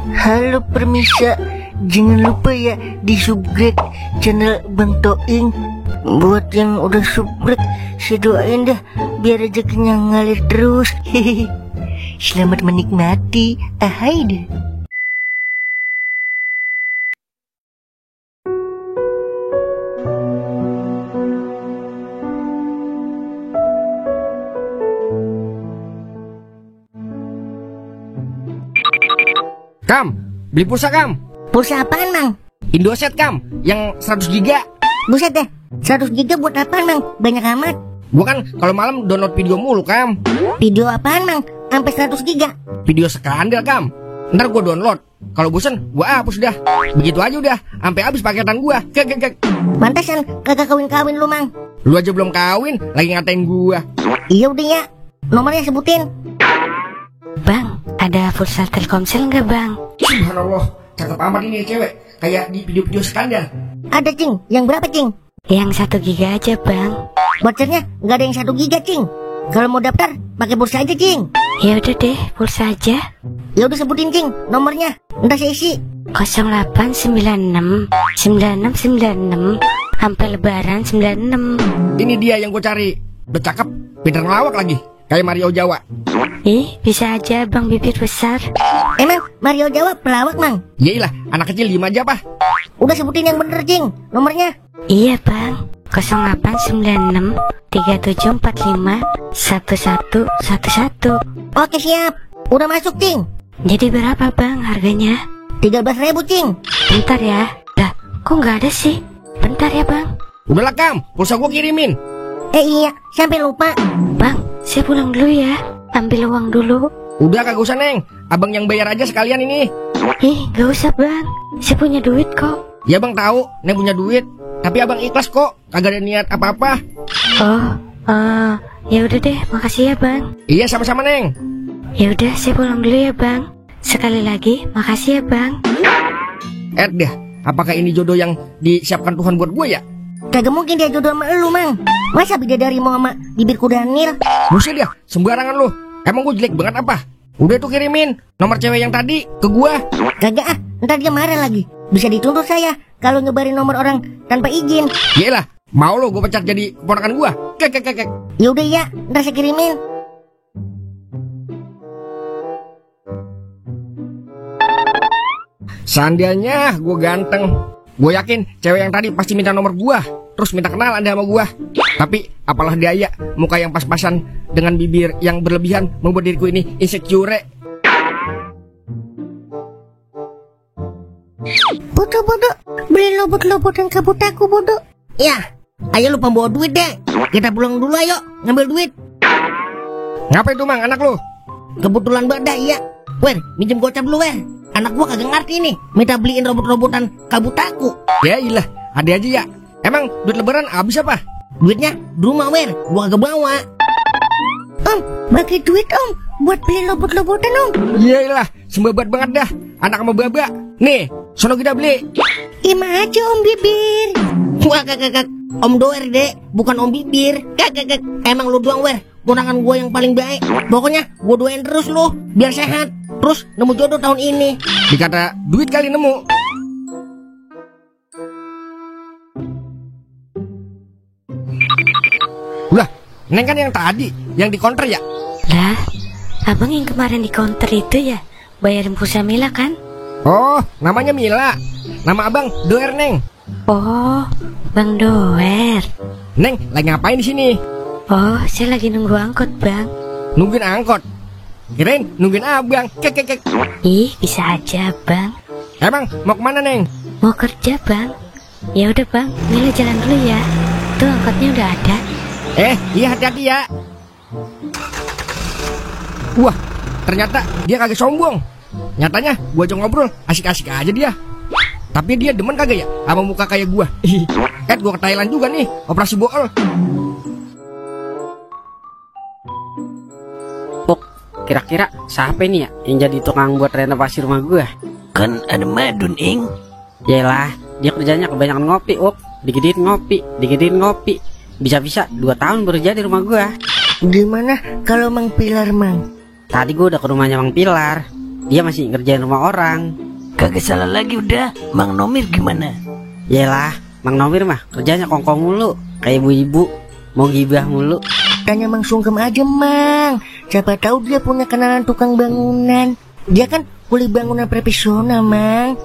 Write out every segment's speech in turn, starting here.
Halo permisa, jangan lupa ya di subscribe channel Bang Toing. Buat yang udah subscribe, saya doain dah biar rezekinya ngalir terus. Hehehe. Selamat menikmati. Ahai deh. Kam, beli pulsa Kam. Pulsa apaan, Mang? Indosat Kam, yang 100 giga. Buset deh, 100 giga buat apaan, Mang? Banyak amat. Gua kan kalau malam download video mulu Kam. Video apaan, Mang? Sampai 100 giga. Video skandal Kam. Ntar gua download. Kalau bosen gua hapus dah. Begitu aja udah, sampai habis paketan gua. Kek. Pantesan kagak kawin-kawin lu, Mang. Lu aja belum kawin, lagi ngatain gua. Iya udah ya. Nomornya sebutin. Bang, ada pulsa Telkomsel nggak bang? Subhanallah, cakep amat ini cewek. Kayak di video-video skandal. Ada, Cing. Yang berapa, Cing? Yang 1 giga aja bang. Vouchernya nggak ada yang 1 giga, Cing. Kalau mau daftar, pakai pulsa aja, Cing. Ya udah deh, pulsa aja. Ya udah sebutin, Cing, nomornya. Ntar saya isi. 0896 9696 sampai lebaran 96. Ini dia yang gua cari. Udah cakep, pintar ngelawak lagi. Kayak Mario Jawa. Ih, bisa aja bang bibir besar. Emang Mario Jawa pelawak, Mang? Yailah, anak kecil diem aja apa? Udah sebutin yang bener, Cing. Nomornya. Iya bang, 0896 3745 1111. Oke, siap. Udah masuk, Cing. Jadi berapa bang harganya? 13.000, Cing. Bentar ya. Lah, kok nggak ada sih? Bentar ya bang. Udahlah Kam, pulsa gua kirimin. Iya, sampai lupa. Bang, saya pulang dulu ya. Ambil uang dulu. Udah kagak usah Neng, abang yang bayar aja sekalian ini. Ih, gak usah bang. Saya punya duit kok. Ya bang tahu, Neng punya duit. Tapi abang ikhlas kok, kagak ada niat apa-apa. Oh, ya udah deh, makasih ya bang. Iya sama-sama Neng. Ya udah, saya pulang dulu ya bang. Sekali lagi, makasih ya bang. Dah, apakah ini jodoh yang disiapkan Tuhan buat gue ya? Kagak mungkin dia jodoh sama lu, Mang. Masa bidadari mau sama bibir kudanil? Buset ya, sembarangan lu. Emang gue jelek banget apa? Udah tuh kirimin nomor cewek yang tadi ke gua. Kagak ah, ntar dia marah lagi. Bisa dituntut saya kalau nyebarin nomor orang tanpa izin. Yaelah, mau lo gue pecat jadi keponakan gua? Kek. Ya udah ya, ntar saya kirimin. Seandainya gue ganteng, gue yakin cewek yang tadi pasti minta nomor gua, terus minta kenalan sama gua. Tapi apalah daya, muka yang pas-pasan dengan bibir yang berlebihan membuat diriku ini insecure. Bodoh, beli lobot-lobotan kabut aku, bodoh. Ya, ayo lu pembawa duit deh. Kita pulang dulu ayo, ngambil duit. Ngapa itu Mang, anak lu? Kebetulan badai ya. Wer, minjem gocap dulu wer. Anak gua kagak ngerti nih, minta beliin robot-robotan kabut aku. Ya ilah, ada aja ya. Emang duit lebaran habis apa? Duitnya di rumah wer, gua kagak bawa. Om, bagi duit om, buat beli robot-robotan om. Ya ilah, sembabat banget dah. Anak sama baba. Nih, sono kita beli. Ima aja om bibir. Wah kagak, om doer deh, bukan om bibir. Kagak, emang lu doang wer, ponakan gua yang paling baik. Pokoknya gua doain terus lu, biar sehat. Terus nemu jodoh tahun ini. Dikata duit kali nemu. Ulah, Neng kan yang tadi, yang di counter ya? Lah, abang yang kemarin di counter itu ya, bayarin pulsa Mila kan? Oh, namanya Mila. Nama abang Doer Neng. Oh, Bang Doer. Neng, lagi ngapain di sini? Oh, saya lagi nunggu angkot bang. Nungguin angkot. Kirain nungguin abang. Kek. Ih, bisa aja bang. Emang mau kemana Neng? Mau kerja bang. Ya udah bang, Mila jalan dulu ya. Tuh angkotnya udah ada. Iya hati-hati ya. Wah, ternyata dia kagak sombong. Nyatanya gua aja ngobrol asik-asik aja dia. Tapi dia demen kagak ya sama muka kayak gua. Gua ke Thailand juga nih, operasi bool. Pok, kira-kira siapa nih ya yang jadi tukang buat renovasi rumah gua? Kan ada Madun, Ing. Yaelah, dia kerjanya kebanyakan ngopi, digedein ngopi. Bisa-bisa 2 tahun baru jadi rumah gua. Gimana kalau Mang Pilar, Mang? Tadi gua udah ke rumahnya Mang Pilar. dia masih ngerjain rumah orang. Kagak salah lagi udah. Mang Nomir gimana? Yalah, Mang Nomir mah kerjanya kongkong mulu, kayak ibu-ibu, mau gibah mulu. Tanya Mang Sungkem aja, Mang. Siapa tahu dia punya kenalan tukang bangunan. Dia kan kuli bangunan profesional, Mang.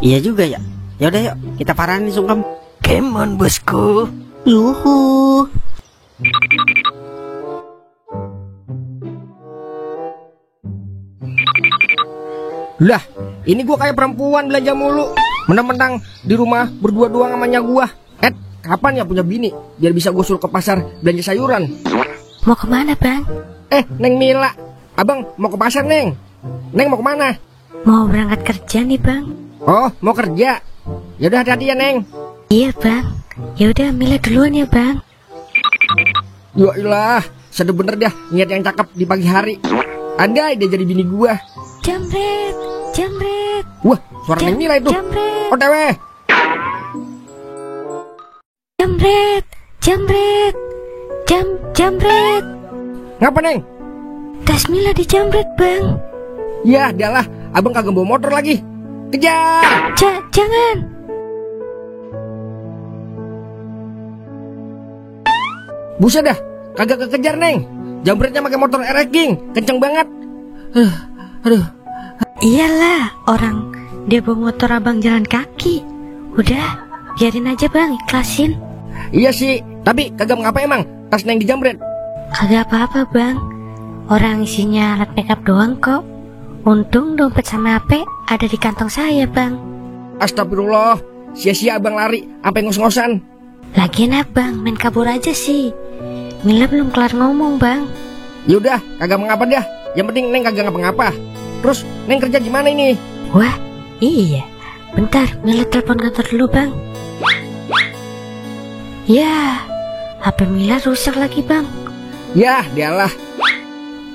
Iya juga ya. Yaudah yuk, kita paranin Sungkem. Come on bosku. Yuhu. Lah, ini gua kayak perempuan belanja mulu. Mentang-mentang di rumah berdua doang sama nyak gua. Kapan ya punya bini biar bisa gua suruh ke pasar belanja sayuran? Mau kemana bang? Neng Mila, abang mau ke pasar Neng. Neng mau kemana? Mau berangkat kerja nih bang. Oh, mau kerja. Yaudah hati-hati ya Neng. Iya bang. Yaudah Mila duluan ya bang. Ya ilah, sedih bener dah niat yang cakep di pagi hari. Andai dia jadi bini gua. Jamret, jamret. Wah, suara Neng Mila itu. Jamret, OTW. jamret, jamret, jamret. Ngapa Neng? Tas Mila dijamret bang. Ya, dialah, abang kagak bawa motor lagi. Kejar! Jangan. Buset dah, kagak kekejar Neng. Jambretnya pakai motor King, kenceng banget. Aduh. Iyalah, orang dia bawa motor abang jalan kaki. Udah, biarin aja bang, ikhlasin. Iya sih, tapi kagak mengapa emang tas Neng dijambret. Kagak apa-apa bang. Orang isinya alat makeup doang kok. Untung dompet sama HP ada di kantong saya bang. Astagfirullah, sia-sia abang lari sampai ngos-ngosan. Lagian abang main kabur aja sih. Mila belum kelar ngomong bang. Yaudah, kagak mengapa dah. Yang penting Neng kagak ngapa-ngapa. Terus Neng kerja gimana ini? Wah, iya. Bentar, Mila telepon kantor dulu bang. Ya, HP Mila rusak lagi bang. Yah, dialah.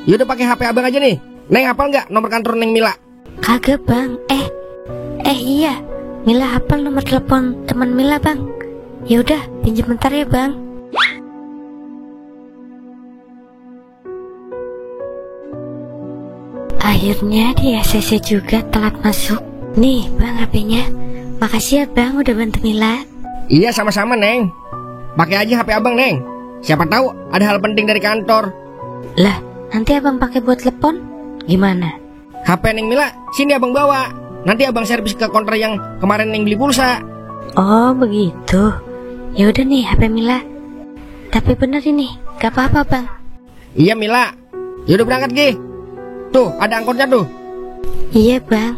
Yaudah pakai HP abang aja nih. Neng hafal nggak nomor kantor Neng Mila? Kagak bang. Iya. Mila hafal nomor telepon teman Mila bang. Ya udah, pinjam bentar ya bang. Akhirnya di ACC juga telat masuk. Nih bang HP-nya. Makasih ya bang udah bantu Mila. Iya sama-sama Neng. Pakai aja HP abang Neng. Siapa tahu ada hal penting dari kantor. Lah, nanti abang pakai buat telepon? Gimana? HP Neng Mila sini abang bawa. Nanti abang servis ke konter yang kemarin Neng beli pulsa. Oh begitu. Ya udah nih HP Mila. Tapi bener ini, gak apa-apa bang. Iya Mila. Yaudah berangkat Gi. Tuh ada angkotnya tuh. Iya bang.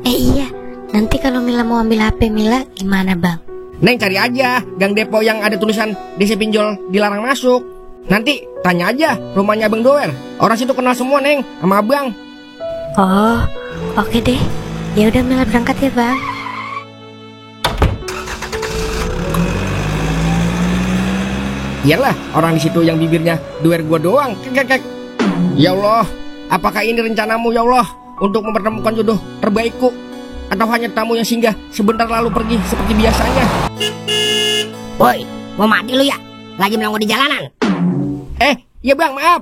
Iya. Nanti kalau Mila mau ambil HP Mila gimana bang? Neng cari aja gang depo yang ada tulisan DC pinjol dilarang masuk. Nanti tanya aja rumahnya Abang Doer. Orang situ kenal semua Neng sama abang. Oh, oke deh. Ya udah Mila berangkat ya bang. Iyalah orang di situ yang bibirnya Doer gua doang. Kek. Ya Allah, apakah ini rencanamu ya Allah untuk mempertemukan jodoh terbaikku? Atau hanya tamu yang singgah sebentar lalu pergi seperti biasanya? Woi, mau mati lu ya? Lagi melongo di jalanan. Iya bang, maaf.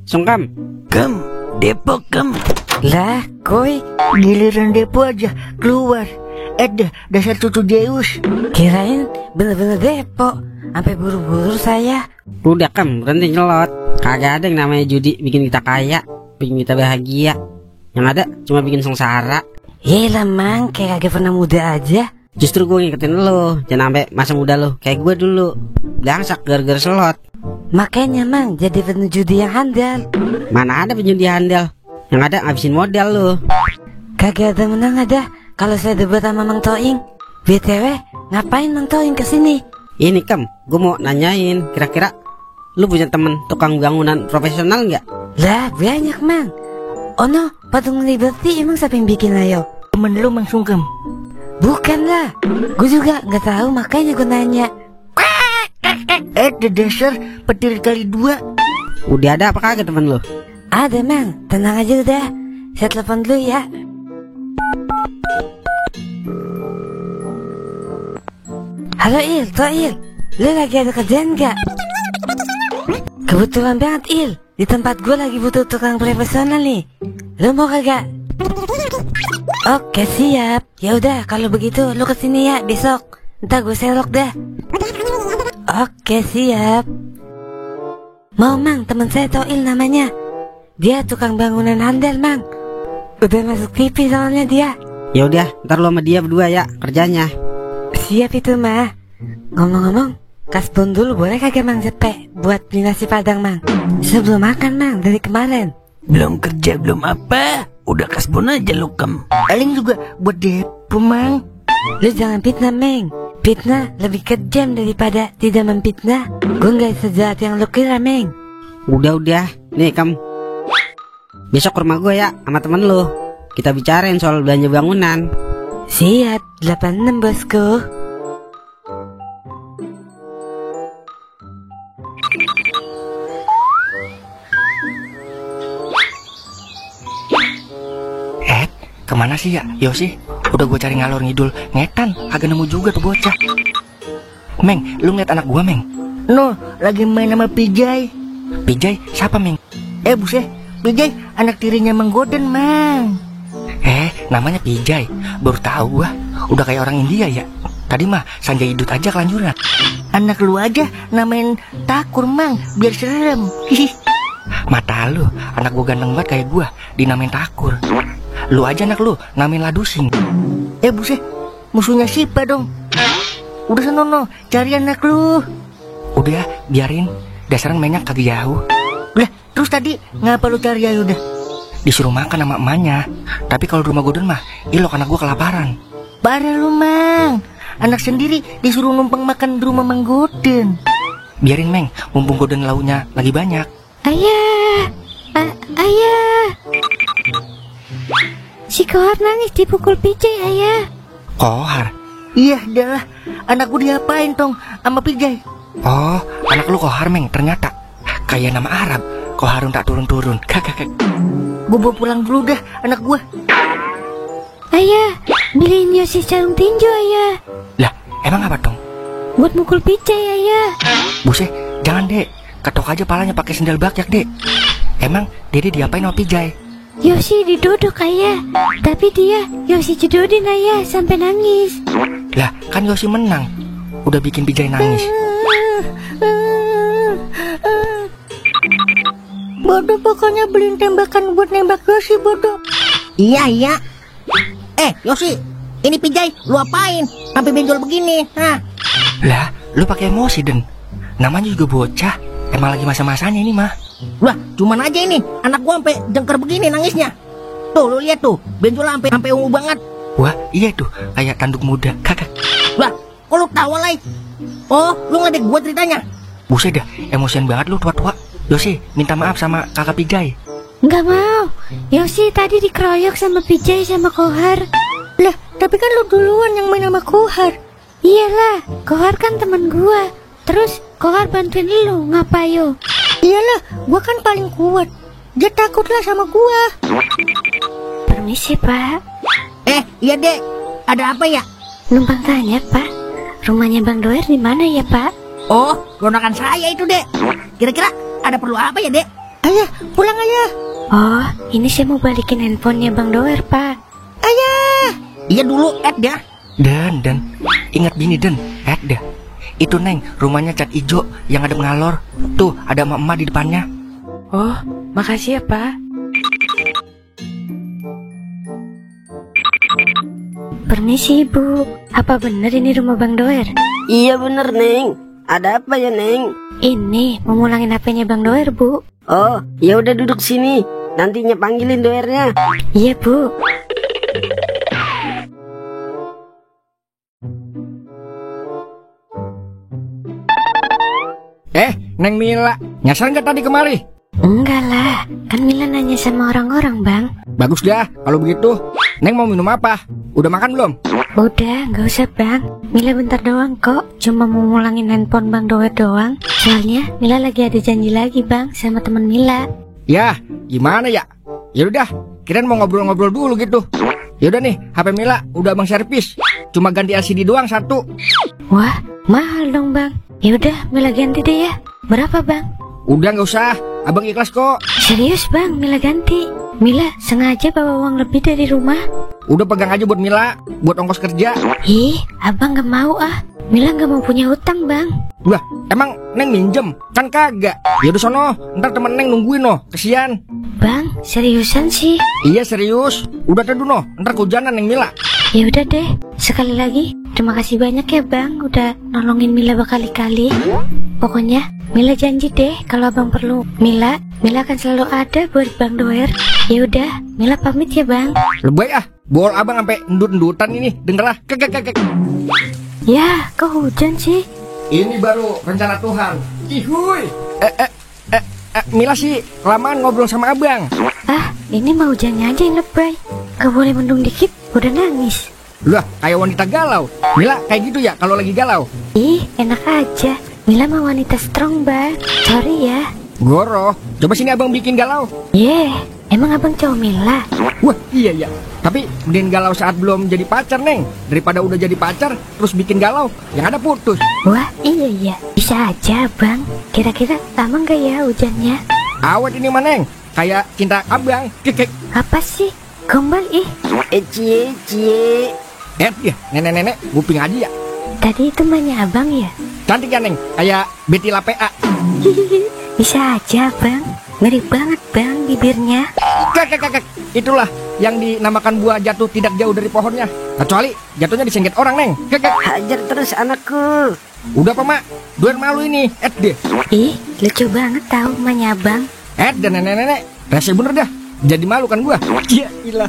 Sungkem. Depok Lah, koi, giliran depo aja keluar. Dasar tutu Zeus. Kirain bener-bener depo. Sampai buru-buru saya. Udah berhenti nyelot. Kagak ada yang namanya judi bikin kita kaya, bikin kita bahagia. Yang ada cuma bikin sengsara. Yelah mang, kayak kagak pernah muda aja. Justru gue ngikutin lo, jangan sampai masa muda lo kayak gue dulu belangsak gara-gara slot. Makanya mang, jadi penjudi yang handal. Mana ada penjudi handal? Yang ada ngabisin modal lo. Kagak ada menang ada kalau saya debat sama Mang Toing. BTW, ngapain Mang Toing kesini? Ini gue mau nanyain, kira-kira lu punya temen tukang bangunan profesional nggak? Lah banyak mang. Oh no, patung Liberty emang siapa yang bikin ayo? Temen lu Mang Sungkem? Bukan lah, gue juga nggak tahu makanya gue nanya. Dasar petir kali 2. Udah ada apa kagak temen lu? Ada mang, tenang aja udah. Saya telepon dulu ya. Halo Il, Toil, lu lagi ada kerjaan gak? Kebetulan banget Il, di tempat gue lagi butuh tukang profesional nih. Lo mau kagak? Oke siap. Ya udah kalau begitu lo kesini ya besok. Ntar gue selok dah. Oke siap. Mau Mang, temen saya Toil namanya. Dia tukang bangunan handal Mang. Udah masuk TV soalnya dia. Ya udah, ntar lo sama dia berdua ya kerjanya. Siap itu mah. Ngomong-ngomong, kasbon dulu boleh kagak Mang Jepe buat beli nasi padang Mang? Sebelum makan Mang dari kemarin. Belum kerja belum apa, udah kasbon aja lu Kem. Paling juga buat depo, Mang. Lu jangan fitnah Meng. Fitnah lebih kejam daripada tidak memfitnah. Gue gak sejahat yang lu kira Meng. Udah, nih Kem. Besok ke rumah gue ya sama temen lo. Kita bicarain soal belanja bangunan. Siap, 86 bosku. Kemana sih ya Yosi? Udah gue cari ngalor ngidul ngetan, kagak nemu juga tuh bocah. Meng, lu ngeliat anak gua Meng? No, lagi main sama Pijay. Pijay? Siapa Meng? Buset, Pijay anak tirinya Mang Goden Mang. Namanya Pijay. Baru tahu gua. Udah kayak orang India ya. Tadi mah Sanjay Idut aja kelanjuran. Anak lu aja namain Takur Mang, biar serem. Mata lu, anak gua ganteng banget kayak gua, dinamain Takur. Lu aja anak lu namain Ladusing. Buset, musuhnya Sipa dong. Udah sono, cari anak lu. Udah, biarin. Dasaran mainnya kagak jauh. Lah, terus tadi ngapa lu cari aja udah? Disuruh makan sama emaknya. Tapi kalau di rumah Goden mah, ilok anak gua kelaparan. Parah lu Mang. Anak sendiri disuruh numpang makan di rumah Mang Goden. Biarin Meng, mumpung Goden launya lagi banyak. Ayah, ayah. Si Kohar nangis dipukul Pijay ayah. Kohar? Iya dah, anak gue diapain tong sama Pijay. Oh, anak lu Kohar Meng ternyata. Kayak nama Arab, Koharun tak turun-turun. Kakak. Gue bawa pulang dulu dah anak gue. Ayah, beliin Yosi sarung tinju ayah. Lah, emang apa dong? Buat mukul Pijay ayah. Buset, jangan dek. Ketok aja palanya pakai sendal bakyak dek. Emang Dede diapain sama Pijay? Yosi didodok ayah. Tapi dia Yosi jedodin ayah sampai nangis. Lah, kan Yosi menang. Udah bikin Pijay nangis. Bodoh pokoknya beliin tembakan buat nembak Yosi bodoh. Iya. Yosi, ini Pijay, lu apain? Sampai benjol begini, hah? Lah, lu pakai emosi Den. Namanya juga bocah. Emang lagi masa-masanya ini mah. Wah, cuman aja ini, anak gua sampai jengker begini nangisnya. Tuh, lu lihat tuh, benjol sampai ungu banget. Wah, iya tuh, kayak tanduk muda. Kakak. Wah, kok lu tawa lagi? Oh, lu ngeledek gua ceritanya. Buset dah, emosian banget lu tua-tua. Yosi, minta maaf sama kakak Pijay. Nggak mau. Yosi tadi dikeroyok sama Pijay sama Kohar. Lah, tapi kan lu duluan yang main sama Kohar. Iyalah, Kohar kan temen gua. Terus Kohar bantuin lu, ngapayo? Iyalah, gua kan paling kuat. Dia takutlah sama gua. Permisi pak. Iya dek, ada apa ya? Numpang tanya pak, rumahnya Bang Doer di mana ya pak? Oh, ponakan saya itu dek. Kira-kira ada perlu apa ya dek? Ayah, pulang ayah. Oh, ini saya mau balikin handphonenya Bang Doer pak. Ayah. Iya dulu, dah. Dan, ingat bini Den, dah. Itu Neng, rumahnya cat ijo yang ada ngalor. Tuh, ada emak-emak di depannya. Oh, makasih ya pak. Permisi ibu, apa bener ini rumah Bang Doer? Iya bener Neng. Ada apa ya Neng? Ini mau ngulangin HP-nya Bang Doer bu. Oh, ya udah duduk sini. Nantinya panggilin doernya. Iya bu. Neng Mila, nyasar nggak tadi kemari? Enggak lah, kan Mila nanya sama orang-orang bang. Bagus dah, kalau begitu. Neng mau minum apa? Udah makan belum? Udah, nggak usah bang. Mila bentar doang kok, cuma mau ngulangin handphone Bang Doer doang. Soalnya Mila lagi ada janji lagi bang sama temen Mila. Ya, gimana ya? Ya udah, kirain mau ngobrol-ngobrol dulu gitu. Ya udah nih, HP Mila udah abang servis. Cuma ganti LCD doang satu. Wah, mahal dong bang. Ya udah, Mila ganti deh ya. Berapa bang? Udah nggak usah, abang ikhlas kok. Serius bang, Mila ganti. Mila sengaja bawa uang lebih dari rumah. Udah pegang aja buat Mila, buat ongkos kerja. Ih, abang gak mau ah. Mila gak mau punya hutang bang. Lah, emang Neng minjem? Kan kagak. Ya udah sono, ntar temen Neng nungguin no, kesian. Bang, seriusan sih? Iya serius, udah teduh no, ntar kehujanan Neng Mila. Ya udah deh, sekali lagi terima kasih banyak ya bang udah nolongin Mila berkali-kali. Pokoknya Mila janji deh kalau abang perlu Mila akan selalu ada buat Bang Doer. Ya udah, Mila pamit ya bang. Lebay ah, bol abang sampai endut-endutan ini, denger lah. Kek. Ya, kok hujan sih? Ini baru rencana Tuhan. Ihuy. Mila sih kelamaan ngobrol sama abang. Ah, ini mah hujannya aja yang lebay. Gak boleh mendung dikit, udah nangis. Lah, kayak wanita galau. Mila kayak gitu ya kalau lagi galau. Ih, enak aja. Mila mah wanita strong bang. Sorry ya. Goro, coba sini abang bikin galau. Emang abang cowok Mila? Wah iya ya, tapi mending galau saat belum jadi pacar Neng, daripada udah jadi pacar terus bikin galau yang ada putus. Wah iya, bisa aja bang. Kira-kira lama gak ya hujannya? Awet ini mah Neng, kayak cinta abang. Kek. Apa sih? Gombal ih. Cie. Ya, nenek-nenek guping aja ya. Tadi itu mahnya abang ya? Cantik ya Neng, kayak Betty La PA. Bisa aja bang. Ngeri banget bang bibirnya. Kek. Itulah yang dinamakan buah jatuh tidak jauh dari pohonnya. Kecuali jatuhnya disengket orang Neng. Kek. Hajar terus anakku. Udah apa mak? Doer malu ini. Deh. Ih, lucu banget tahu mahnya abang. Dan nenek-nenek rese bener dah. Jadi malu kan gua. Iya ilah.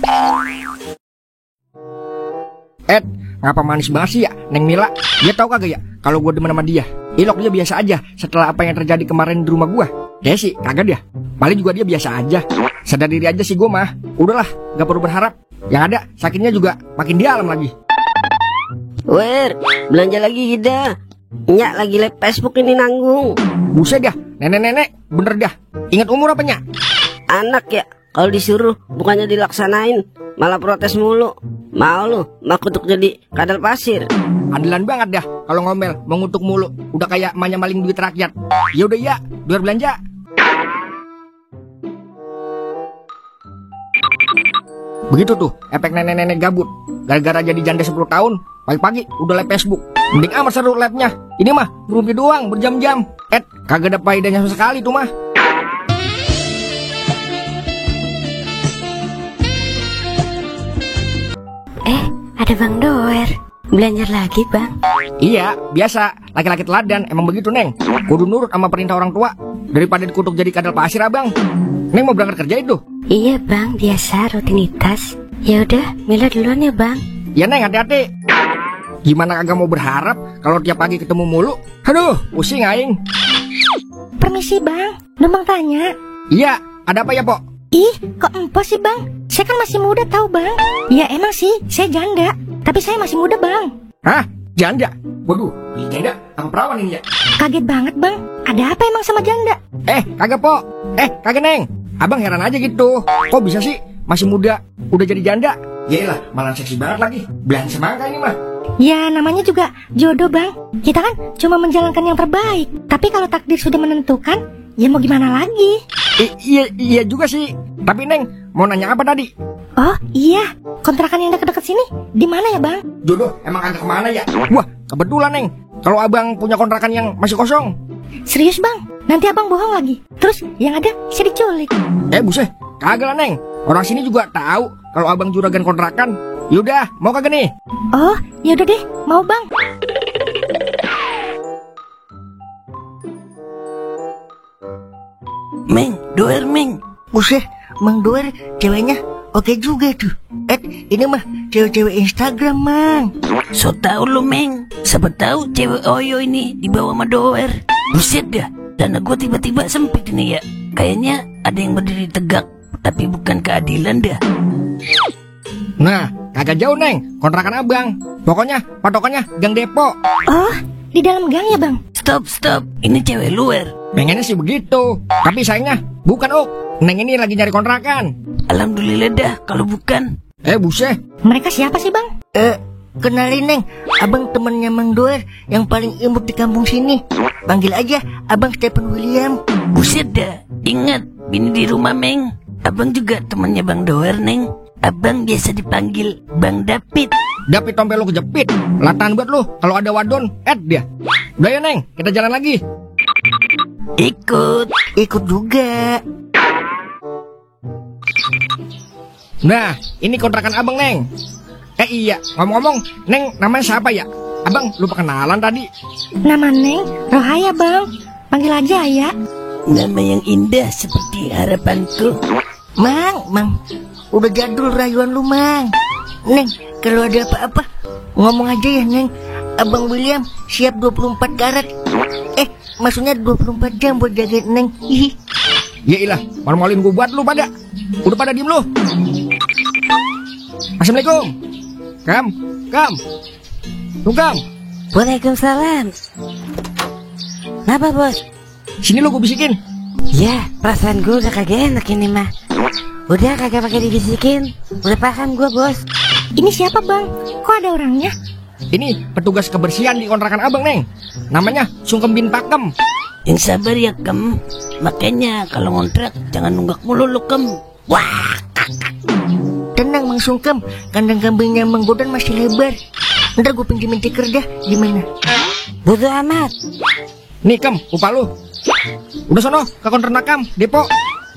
Ngapa manis banget sih ya Neng Mila? Dia tahu kagak ya kalau gua demen sama dia? Ilok dia biasa aja setelah apa yang terjadi kemarin di rumah gua. Kayak sih kagak dia. Paling juga dia biasa aja. Sadar diri aja sih gua mah. Udahlah, gak perlu berharap. Yang ada sakitnya juga makin dalam lagi. Wer, belanja lagi kita. Nyak lagi live Facebook ini nanggung. Buset dah, nenek-nenek bener dah. Ingat umur apa Nyak? Anak ya, kalau disuruh bukannya dilaksanain, malah protes mulu. Mau lu makutuk jadi kadal pasir. Andalan banget dah kalau ngomel mengutuk mulu. Udah kayak emaknya maling duit rakyat. Ya udah ya, biar belanja. Begitu tuh efek nenek-nenek gabut. Gara-gara jadi janda 10 tahun, pagi-pagi udah live Facebook. Mending amat seru live-nya. Ini mah berumpi doang berjam-jam. Kagak ada faedahnya sama sekali tuh mah. Ada Bang Doer. Belanja lagi bang? Iya, biasa. Laki-laki teladan emang begitu Neng. Kudu nurut sama perintah orang tua daripada dikutuk jadi kadal pasir abang. Neng mau berangkat kerja itu? Iya bang, biasa rutinitas. Ya udah, Mila duluan ya bang. Ya Neng, hati-hati. Gimana kagak mau berharap kalau tiap pagi ketemu mulu? Aduh, pusing aing. Permisi bang, numpang tanya. Iya, ada apa ya Pok? Ih, kok empo sih bang? Saya kan masih muda tahu bang. Ya emang sih, saya janda. Tapi saya masih muda bang. Hah? Janda? Waduh, ini janda apa perawan ini ya? Kaget banget bang. Ada apa emang sama janda? Kagak Pok. Kagak Neng. Abang heran aja gitu. Kok bisa sih masih muda udah jadi janda? Yaelah, malah seksi banget lagi. Belan semangka ini mah. Ya namanya juga jodoh bang. Kita kan cuma menjalankan yang terbaik. Tapi kalau takdir sudah menentukan, ya mau gimana lagi? Iya juga sih. Tapi Neng, mau nanya apa tadi? Oh iya, kontrakan yang dekat-dekat sini di mana ya bang? Jodoh emang kagak kemana ya? Wah, kebetulan Neng. Kalau abang punya kontrakan yang masih kosong. Serius bang? Nanti abang bohong lagi. Terus yang ada saya diculik. Buset, kagak lah Neng. Orang sini juga tahu kalau abang juragan kontrakan. Yaudah, mau kagak nih? Oh, yaudah deh, mau bang. Meng. Buset, Mang Doer ceweknya oke juga tuh. Ini mah cewek-cewek Instagram, Mang. So tau lu Meng. Siapa tahu cewek Oyo ini dibawa sama Doer. Buset dah, dana gua tiba-tiba sempit ini ya. Kayaknya ada yang berdiri tegak, tapi bukan keadilan dah. Nah, kagak jauh Neng, kontrakan abang. Pokoknya patokannya Gang Depo. Oh, di dalam gang ya bang? Stop. Ini cewek luar. Pengennya sih begitu, tapi sayangnya bukan Neng ini lagi nyari kontrakan. Alhamdulillah dah kalau bukan. Buset. Mereka siapa sih bang? Kenalin Neng, abang temennya Mang Doer yang paling imut di kampung sini. Panggil aja Abang Stephen William. Buset dah, ingat, bini di rumah Meng. Abang juga temannya Bang Doer, Neng. Abang biasa dipanggil Bang David. David tompel lu kejepit. Latan buat lu, kalau ada wadon, dia. Udah ya Neng, kita jalan lagi. Ikut juga. Nah, ini kontrakan abang Neng. Iya, ngomong-ngomong, Neng namanya siapa ya? Abang lupa kenalan tadi. Nama Neng Rohaya bang. Panggil aja ya. Nama yang indah seperti harapanku. Mang, udah jadul rayuan lu Mang. Neng, kalau ada apa-apa ngomong aja ya Neng. Abang William siap 24 karat. Maksudnya 24 jam buat jagain Neng. Hihi. Ya ilah, malu-maluin gue buat lu pada. Udah pada diem lu. Assalamualaikum. Kam. Kam. Waalaikumsalam. Kenapa bos? Sini lu gue bisikin. Ya, perasaan gue udah kagak enak ini mah. Udah kagak pakai dibisikin. Udah paham gue bos. Ini siapa bang? Kok ada orangnya? Ini petugas kebersihan di kontrakan abang Neng. Namanya Sungkem bin Pakem. Yang sabar ya Kem. Makanya kalau ngontrak jangan nunggak mulu lu Kem. Wah. Tenang Mang Sungkem, kandang kambingnya Mang Bodan masih lebar. Ntar gue pinjemin tikar dah. Gimana? Bodoh amat. Nih Kem, upah lu. Udah sono ke konter nakam, depo.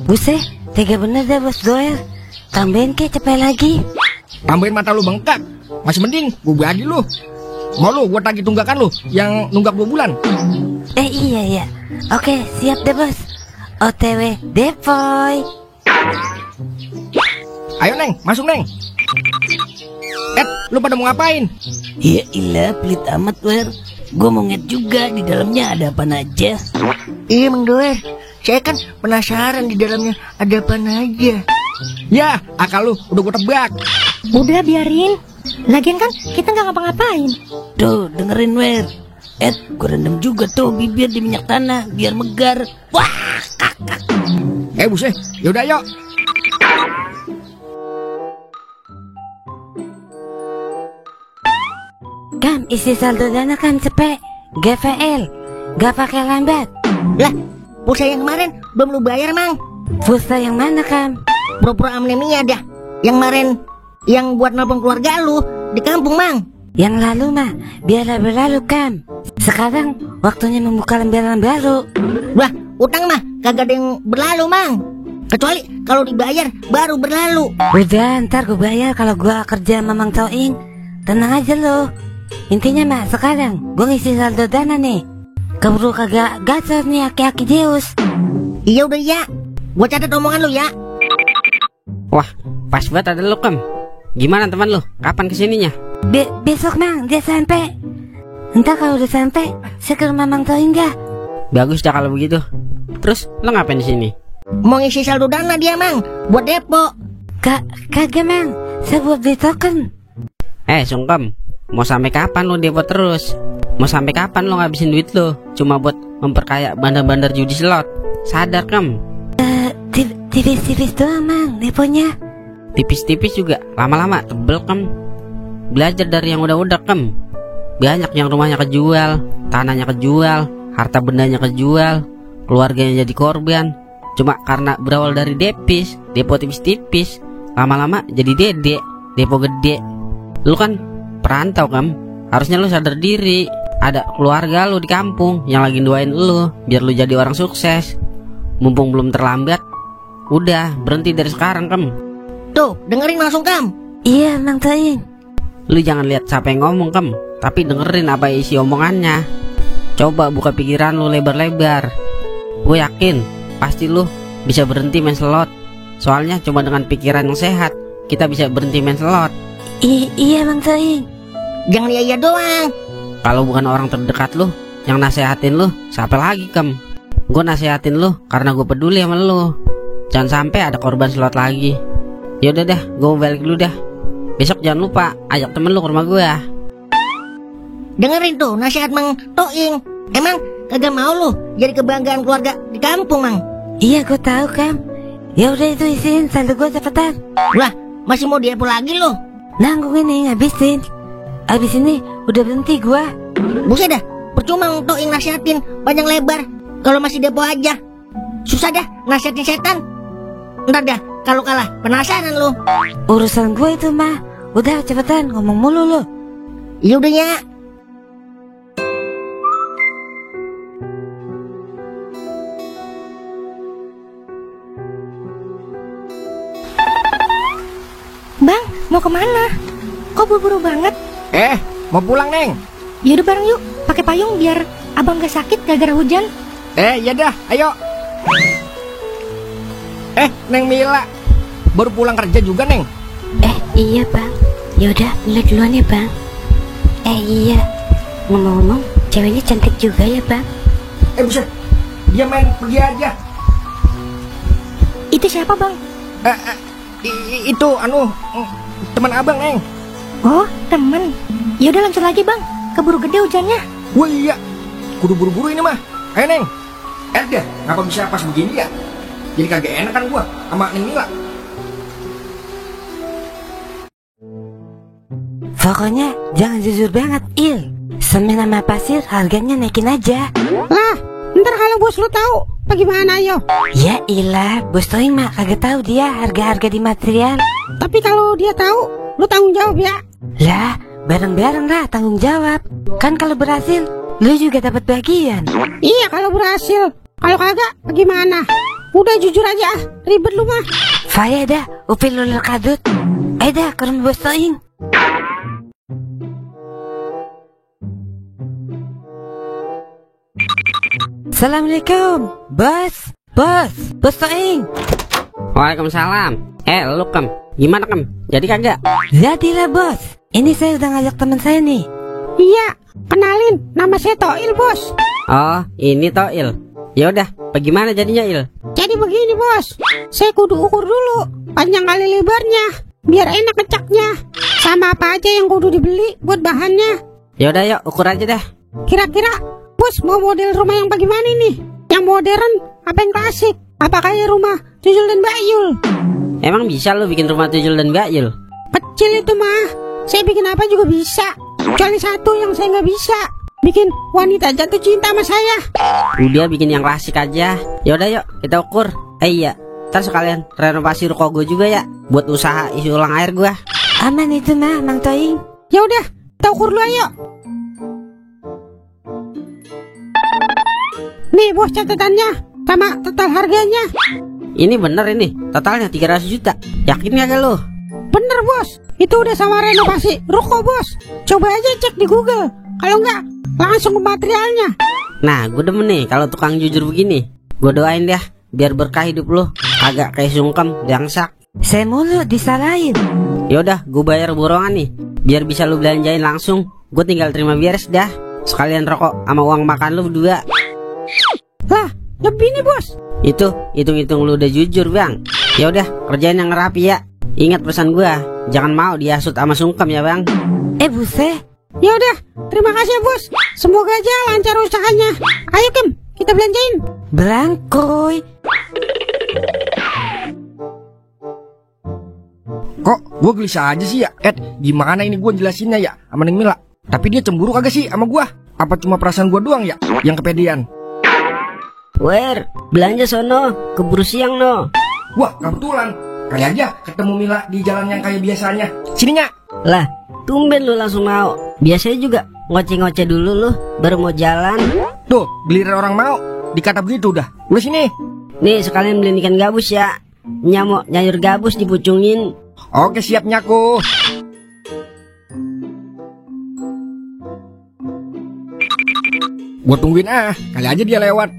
Buset, tega bener dah bos Doer. Tambahin ke cepet lagi. Tambahin mata lu bengkak. Masih mending gue bagi lu. Mau lu gue tagih tunggakan lu yang nunggak 2 bulan. Iya. Oke, siap deh bos. OTW Depoy. Ayo Neng, masuk Neng. Lu pada mau ngapain? Ya ilah, pelit amat Wer. Gue mau ngeliat juga di dalamnya ada apa aja. Iya Mang Doer, saya kan penasaran di dalamnya ada apa aja. Ya, akal lu udah gue tebak. Udah biarin. Lagian kan kita nggak ngapa-ngapain. Tuh, dengerin Wer. Gue rendam juga tuh bibir di minyak tanah biar megar. Wah, Buset, yaudah yuk. Kam, isi saldo dana kam cepet. GVL, gak pakai lambat. Lah, pulsa yang kemarin belum lu bayar Mang. Pulsa yang mana kam? Pura-pura amnesia dah. Yang kemarin yang buat nelpon keluarga lu di kampung Mang. Yang lalu mah biarlah berlalu kam. Sekarang waktunya membuka lembaran baru. Wah, utang mah kagak ada yang berlalu Mang. Kecuali kalau dibayar baru berlalu. Udah, ntar gue bayar kalau gue kerja sama Mang Toing. Tenang aja lo. Intinya mah sekarang gue ngisi saldo dana nih. Keburu kagak gacor nih aki-aki Zeus. Iya udah ya. Gua catat omongan lu ya. Wah, pas banget ada lu Kem. Gimana teman lu? Kapan kesininya? Besok Mang, dia sampai. Entah kalau udah sampai, saya ke rumah Mang Toing dah. Bagus dah kalau begitu. Terus lu ngapain di sini? Mau ngisi saldo dana dia Mang, buat depo. Kagak Mang, saya buat beli token. Sungkem, mau sampai kapan lu depo terus? Mau sampai kapan lu ngabisin duit lu cuma buat memperkaya bandar-bandar judi slot? Sadar Kem. Tipis-tipis doang Mang, deponya. Tipis-tipis juga lama-lama tebel Kem. Belajar dari yang udah-udah Kem. Banyak yang rumahnya kejual, tanahnya kejual, harta bendanya kejual, keluarganya jadi korban. Cuma karena berawal dari depo tipis-tipis, lama-lama jadi dede, depo gede. Lu kan perantau Kem, harusnya lu sadar diri. Ada keluarga lu di kampung yang lagi doain lu biar lu jadi orang sukses. Mumpung belum terlambat, udah berhenti dari sekarang Kem. Tuh, dengerin langsung Kam. Iya Mang Toing. Lu jangan lihat siapa yang ngomong Kem, tapi dengerin apa isi omongannya. Coba buka pikiran lu lebar-lebar. Gue yakin pasti lu bisa berhenti main slot. Soalnya cuma dengan pikiran yang sehat kita bisa berhenti main slot. Iya Mang Toing. Jangan iya doang. Kalau bukan orang terdekat lu yang nasehatin lu, siapa lagi Kem? Gue nasehatin lu karena gue peduli sama lu. Jangan sampai ada korban slot lagi. Yaudah dah, gue mau balik dulu dah. Besok jangan lupa ajak temen lu ke rumah gue. Dengerin tuh nasihat Mang Toing. Emang kagak mau lu jadi kebanggaan keluarga di kampung Mang? Iya gue tahu Kam. Ya udah itu isiin saldo gue cepetan. Wah, masih mau depo lagi lu? Nanggung ini ngabisin. Abis ini udah berhenti gua. Buset dah, percuma untuk nasihatin panjang lebar kalau masih depo aja. Susah dah nasihatin setan. Ntar dah kalau kalah penasaran lu. Urusan gua itu mah. Udah cepetan ngomong mulu lu. Iya udah ya. Bang, mau kemana? Kok buru-buru banget? Mau pulang, Neng. Yaudah bareng yuk, pakai payung biar abang gak sakit gara-gara hujan. Ya dah, ayo. Neng Mila. Baru pulang kerja juga, Neng. Iya bang. Yaudah, Mila duluan ya bang. Iya. Ngomong-ngomong, ceweknya cantik juga ya bang. Buset. Dia main pergi aja. Itu siapa bang? Itu teman abang, Neng. Oh, temen. Yaudah lanjut lagi bang, keburu gede hujannya. Wah iya, kudu buru-buru ini mah. Ayo Neng. Deh, ngapa bisa pas begini ya? Jadi kagak enak kan gua sama Neng Mila. Pokoknya jangan jujur banget, Il. Semen sama pasir harganya naikin aja. Lah, ntar kalau bos lu tahu, bagaimana yo? Ya ilah, bos Toing mah kagak tahu dia harga-harga di material. Tapi kalau dia tahu, lu tanggung jawab ya. Lah, bareng-bareng lah tanggung jawab. Kan kalau berhasil, lu juga dapat bagian. Iya kalau berhasil. Kalau kagak, bagaimana? Udah jujur aja, ribet lu mah. Faya dah, upil lulur kadut. Dah, ke rumah bos Toing. Assalamualaikum, bos. Bos Toing. Waalaikumsalam. Lu Kem, gimana Kem? Jadi kagak? Jadilah bos. Ini saya udah ngajak teman saya nih. Iya, kenalin, nama saya Toil bos. Oh, ini Toil. Ya udah, bagaimana jadinya Il? Jadi begini bos, saya kudu ukur dulu panjang kali lebarnya, biar enak ngecaknya. Sama apa aja yang kudu dibeli buat bahannya. Ya udah yuk, ukur aja dah. Kira-kira bos mau model rumah yang bagaimana nih? Yang modern apa yang klasik? Apa kayak rumah Tuyul dan Bayul? Emang bisa lu bikin rumah Tuyul dan Bayul? Kecil itu mah, saya bikin apa juga bisa. Kecuali satu yang saya nggak bisa, bikin wanita jatuh cinta sama saya. Udah bikin yang klasik aja. Ya udah yuk, kita ukur. Iya, ntar sekalian renovasi ruko gue juga ya, buat usaha isi ulang air gua. Aman itu mah, Mang Toing. Ya udah, kita ukur dulu ayo. Nih bos catatannya sama total harganya. Ini bener ini, totalnya 300 juta. Yakin gak lu? Bener bos, itu udah sama renovasi ruko bos. Coba aja cek di Google. Kalau enggak, langsung ke materialnya. Nah, gue demen nih kalau tukang jujur begini. Gue doain dah, biar berkah hidup lu. Agak kayak sungkem, diangsak. Saya mulu disalahin. Yaudah, gue bayar borongan nih, biar bisa lu belanjain langsung. Gue tinggal terima beres dah. Sekalian rokok sama uang makan lu berdua. Lah, lebih nih bos. Itu, hitung-hitung lu udah jujur bang. Ya udah, kerjain yang rapi ya. Ingat pesan gua, jangan mau dihasut sama sungkem ya bang. Buset. Ya udah, terima kasih ya bos. Semoga aja lancar usahanya. Ayo Kim, kita belanjain. Belangkoy. Kok gue gelisah aja sih ya? Gimana ini gue jelasinnya ya sama Neng Mila? Tapi dia cemburu kagak sih sama gue? Apa cuma perasaan gue doang ya yang kepedean? Wer, belanja sono, keburu siang no. Wah, kebetulan. Kali aja ketemu Mila di jalan yang kayak biasanya. Sini Nyak. Lah, tumben lu langsung mau. Biasanya juga ngoceh-ngoceh dulu lu, baru mau jalan. Tuh, giliran orang mau dikata begitu udah. Udah sini. Nih, sekalian beliin ikan gabus ya. Nyamuk nyayur gabus dipucungin. Oke, siap Nyaku. Gua tungguin kali aja dia lewat.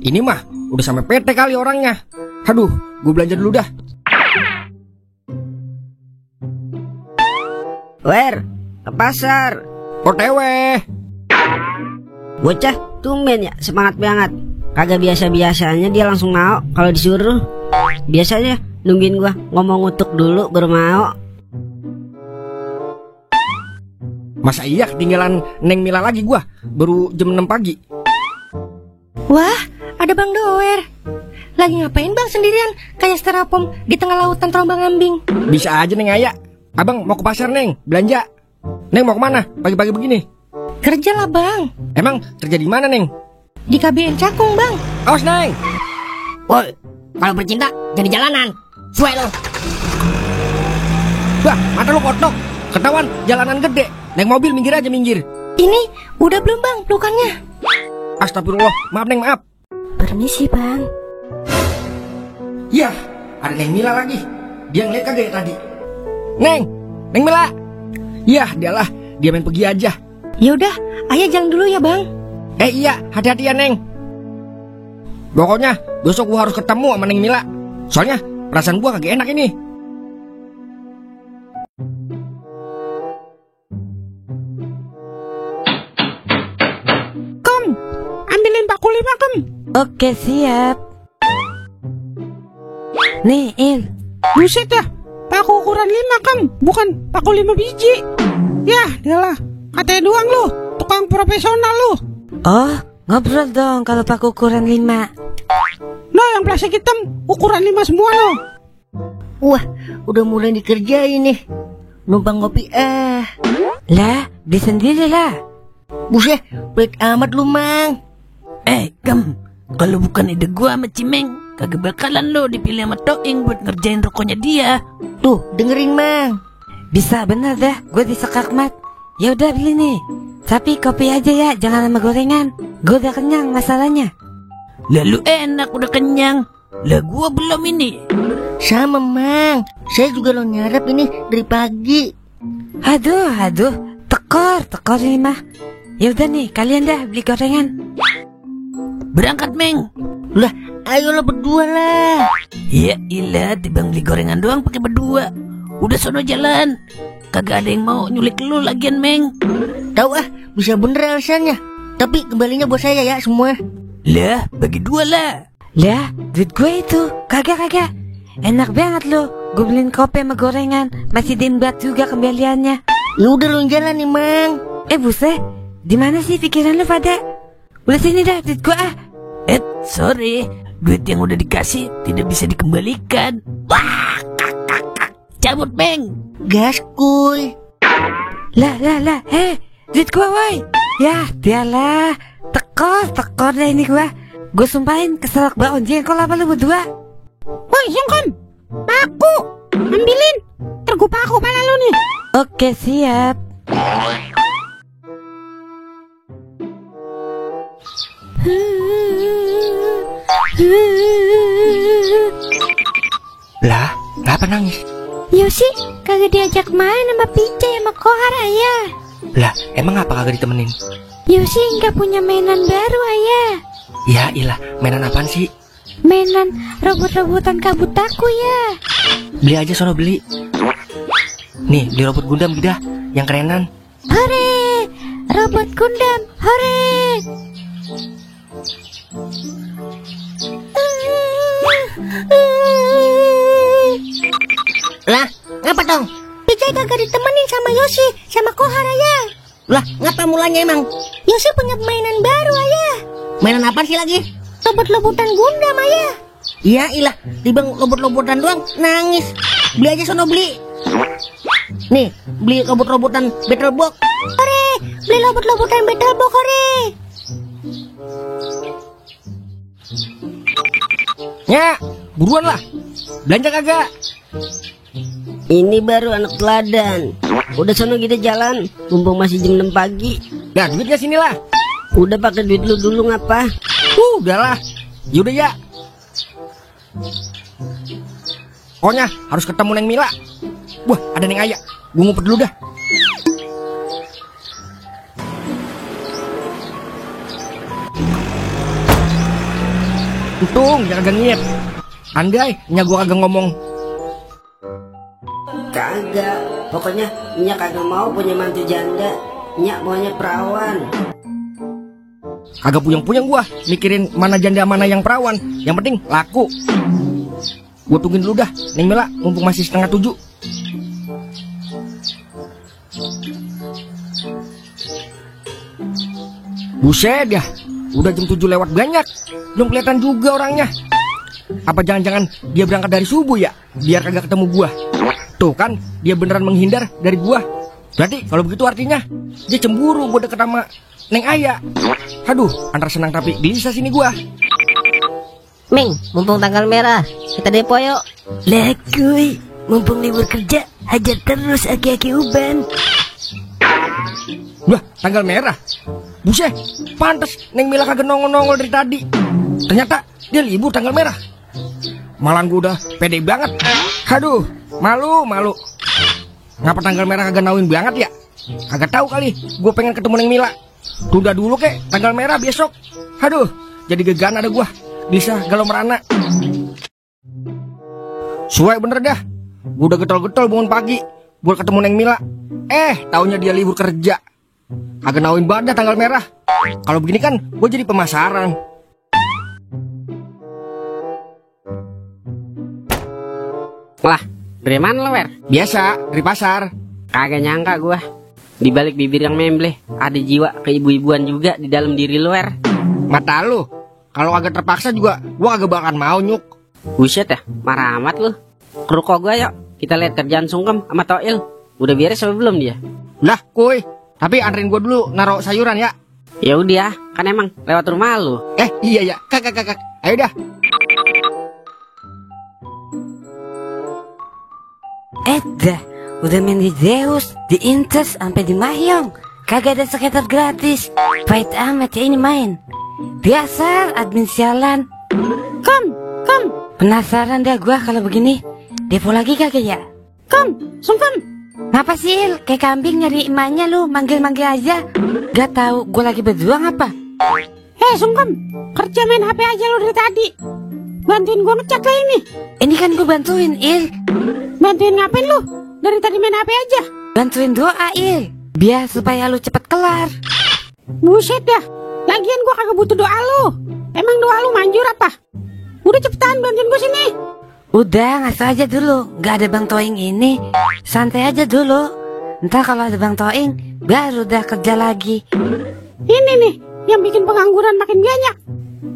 Ini mah udah sampai PT kali orangnya. Aduh, gue belanja dulu dah. Wer, ke pasar. OTW. Bocah, tumben ya, semangat banget. Kagak biasa-biasanya dia langsung mau kalau disuruh. Biasanya nungguin gua ngomong ngutuk dulu baru mau. Masa iya ketinggalan Neng Mila lagi gua? Baru jam 6 pagi. Wah, ada Bang Doer. Lagi ngapain bang sendirian kayak styrofoam di tengah lautan terombang-ambing? Bisa aja Neng Aya. Abang mau ke pasar Neng, belanja. Neng mau kemana pagi-pagi begini? Kerja lah bang. Emang kerja di mana Neng? Di KBN Cakung bang. Awas Neng. Woi, kalau bercinta jadi jalanan. Suai lo. Wah, mata lu kotok. Ketahuan jalanan gede. Naik mobil minggir aja minggir. Ini udah belum bang pelukannya? Astagfirullah, maaf Neng, maaf. Permisi bang. Yah, ada Neng Mila lagi. Dia ngeliat kagak ya tadi? Neng Mila. Yah, dialah, dia main pergi aja. Yaudah, ayah jalan dulu ya bang. Iya, hati-hati ya Neng. Pokoknya besok gua harus ketemu sama Neng Mila. Soalnya perasaan gua kagak enak ini. Kem, ambilin paku 5 Kem. Oke, siap. Nih, In. Buset ya, paku ukuran 5 Kem, bukan paku 5 biji. Yah, dialah, katanya doang lu, tukang profesional lu. Oh, ngobrol dong kalau paku ukuran 5. Nah, yang plastik hitam ukuran 5 semua lo. Wah, udah mulai dikerjain nih. Numpang ngopi Lah, beli sendiri lah. Buset, pelit amat lu Mang. Kem, kalau bukan ide gua sama Cimeng, kagak bakalan lo dipilih sama Toing buat ngerjain rokoknya dia. Tuh, dengerin Mang. Bisa bener dah, gue disekak mat. Ya udah beli nih. Tapi kopi aja ya, jangan sama gorengan. Gue udah kenyang masalahnya. Lalu enak udah kenyang. Lah gua belum ini. Sama Mang, saya juga lo nyarap ini dari pagi. Aduh, tekor ini mah. Ya udah nih, kalian dah beli gorengan. Berangkat Meng. Lah, ayo lo berdua lah. Ya ilah, dibang beli gorengan doang pakai berdua. Udah sono jalan. Kagak ada yang mau nyulik lu lagian Meng. Tahu bisa bener alasannya. Tapi kembalinya buat saya ya semua. Lah, bagi 2 lah. Lah, duit gue itu. Kagak. Enak banget lo. Gue beliin kopi sama gorengan. Masih diembat juga kembaliannya. Ya udah lo jalan nih Mang. Buset. Di mana sih pikiran lo pada? Udah sini dah duit gue Sorry. Duit yang udah dikasih tidak bisa dikembalikan. Wah, cabut Meng. Gas kuy. Lah, duit gue woy. Ya, dialah. Tekor deh ini gue. Gue sumpahin keselak baon jengkol apa lu berdua. Woi, Songkom, paku, ambilin. Ntar gua paku pala lu nih. Oke, siap. Lah, kenapa nangis? Yosi kagak diajak main sama Pice sama Kohar ayah. Lah, emang apa kagak ditemenin? Yosi nggak punya mainan baru ayah. Ya ilah, mainan apaan sih? Mainan robot-robotan kabut aku ya. Beli aja sono beli. Nih, beli robot Gundam gitu yang kerenan. Hore, robot Gundam, hore. Lah, ngapa dong? Pice kagak ditemenin sama Yosi sama Kohar ayah. Lah, ngapa mulanya emang? Yosi punya mainan baru ayah. Mainan apa sih lagi? Robot-robotan Gundam ayah. Ya ilah, dibang robot-robotan doang nangis. Beli aja sono beli. Nih, beli robot-robotan Battlebox. Hore, beli robot-robotan Battlebox hore. Ya, buruan lah. Belanja kagak? Ini baru anak teladan. Udah sono kita jalan, mumpung masih jam 6 pagi. Nah, duitnya sini lah. Udah pakai duit lu dulu ngapa? Udahlah. Yaudah ya. Pokoknya harus ketemu Neng Mila. Wah, ada Neng Aya. Gue ngumpet dulu dah. Untung jangan kagak nyiap. Andai nya gue kagak ngomong. Kagak. Pokoknya Nyak kagak mau punya mantu janda. Nyak maunya perawan. Kagak puyeng-puyeng gua mikirin mana janda mana yang perawan. Yang penting laku. Gua tungguin dulu dah Neng Mila mumpung masih 6:30. Buset ya, udah jam 7 lewat banyak. Belum kelihatan juga orangnya. Apa jangan-jangan dia berangkat dari subuh ya, biar kagak ketemu gua. Tuh kan, dia beneran menghindar dari gua. Berarti kalau begitu artinya dia cemburu gua deket sama Neng Aya. Aduh, antara senang tapi gelisah sini gua. Ming, mumpung tanggal merah, kita depo yuk. Lah kuy, mumpung libur kerja, hajar terus aki-aki uban. Wah, tanggal merah. Buset, pantes Neng Mila kagak nongol-nongol dari tadi. Ternyata dia libur tanggal merah. Malah gua udah pede banget. Aduh, malu. Ngapa tanggal merah kagak nauin banget ya? Kagak tahu kali, gue pengen ketemu Neng Mila. Tunda dulu kek, tanggal merah besok. Aduh, jadi gegan ada gua. Bisa galau merana. Suai bener dah. Gue udah getol-getol bangun pagi buat ketemu Neng Mila. Taunya dia libur kerja. Kagak nauin banget dah tanggal merah. Kalau begini kan gue jadi pemasaran. Lah, dari mana lo, Wer? Biasa, dari pasar. Kagak nyangka gua. Di balik bibir yang membleh, ada jiwa keibu-ibuan juga di dalam diri lo, Wer. Mata lu, kalau agak terpaksa juga gua agak bakalan mau Nyuk. Buset ya, marah amat lu. Ke ruko gua yuk, kita lihat kerjaan Sungkem sama Toil. Udah beres apa belum dia? Lah, kuy, tapi anterin gua dulu naruh sayuran ya. Ya udah, kan emang lewat rumah lu. Iya ya, kak. Ayo dah. Dah, udah main di Zeus, di Intes, sampai di Mahyong. Kagak ada skater gratis. Pahit amat ya ini main. Biasa admin sialan. Kom. Penasaran dah gua kalau begini. Depo lagi kagak ya? Sungkem. Ngapa sih Il? Kayak kambing nyari emaknya lu, manggil-manggil aja. Gak tahu gua lagi berjuang apa? Sungkem, kerja main HP aja lu dari tadi. Bantuin gua ngecat lah ini. Ini kan gua bantuin Il. Bantuin ngapain lu? Dari tadi main HP aja. Bantuin doa Il, biar supaya lu cepet kelar. Buset dah. Lagian gua kagak butuh doa lu. Emang doa lu manjur apa? Udah cepetan bantuin gua sini. Udah ngasih aja dulu. Gak ada Bang Toing ini. Santai aja dulu. Ntar kalau ada Bang Toing, baru udah kerja lagi. Ini nih yang bikin pengangguran makin banyak.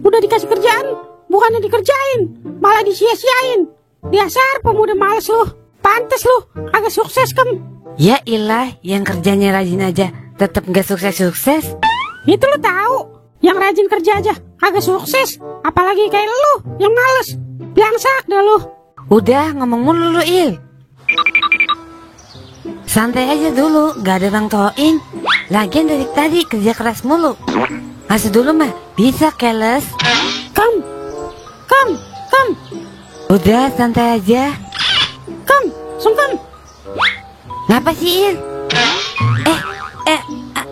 Udah dikasih kerjaan, bukannya dikerjain, malah disia-siain. Dasar pemuda males lu. Pantes lu agak sukses Kem. Ya ilah, yang kerjanya rajin aja tetap gak sukses-sukses. Itu lu tahu, yang rajin kerja aja agak sukses. Apalagi kayak lu yang males. Blangsak dah lu. Udah ngomong mulu lu Il. Santai aja dulu, gak ada Bang Toing. Lagian dari tadi kerja keras mulu. Ngasih dulu mah bisa keles. Kem. Udah santai aja. Sungkem. Ngapa sih Il?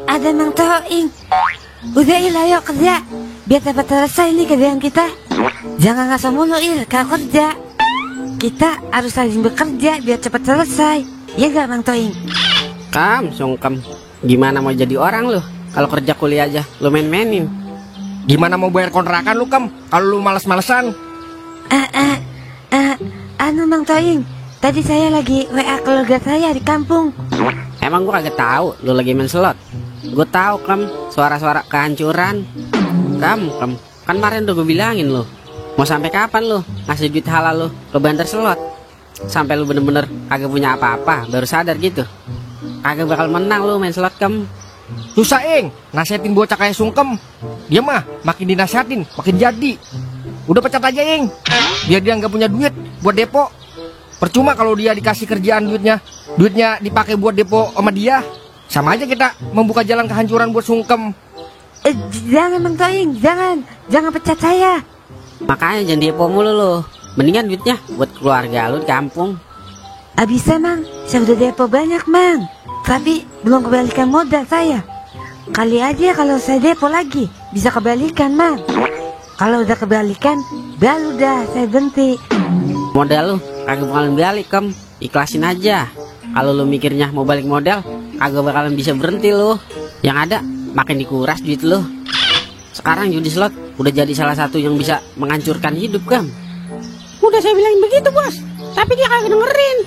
Ada Bang Toing. Udah Il, ayo kerja. Biar dapat selesai nih kerjaan kita. Jangan ngasih mulu Il, kalau kerja. Kita harus rajin bekerja biar cepat selesai. Ya gak Bang Toing? Sungkem, gimana mau jadi orang lu? Kalau kerja kuliah aja lu main-mainin. Gimana mau bayar kontrakan lu Kem, kalau lu males-malesan? Anu Bang Toing, tadi saya lagi WA keluarga saya di kampung. Emang gua kagak tahu lu lagi main slot. Gua tahu suara-suara kehancuran. Kan kemarin udah gue bilangin lu. Mau sampai kapan lu ngasih duit halal lu ke banter slot? Sampai lu bener-bener kagak punya apa-apa baru sadar gitu. Kagak bakal menang lu main slot Susah nasihatin bocah kayak Sungkem. Dia mah makin dinasihatin makin jadi. Udah pecat aja biar dia nggak punya duit buat depo. Percuma kalau dia dikasih kerjaan duitnya dipakai buat depo sama dia. Sama aja kita membuka jalan kehancuran buat Sungkem. Jangan Bang Toing, jangan pecat saya. Makanya jangan depo mulu lu. Mendingan duitnya buat keluarga lu di kampung. Bisa Mang, saya udah depo banyak Mang. Tapi belum kebalikan modal saya. Kali aja kalau saya depo lagi bisa kebalikan Mang. Kalau udah kebalikan, baru dah saya berhenti. Modal lu kagak bakalan balik ikhlasin aja. Kalau lu mikirnya mau balik modal, kagak bakalan bisa berhenti lu. Yang ada makin dikuras duit lu. Sekarang judi slot udah jadi salah satu yang bisa menghancurkan hidup Udah saya bilangin begitu bos, tapi dia kagak dengerin.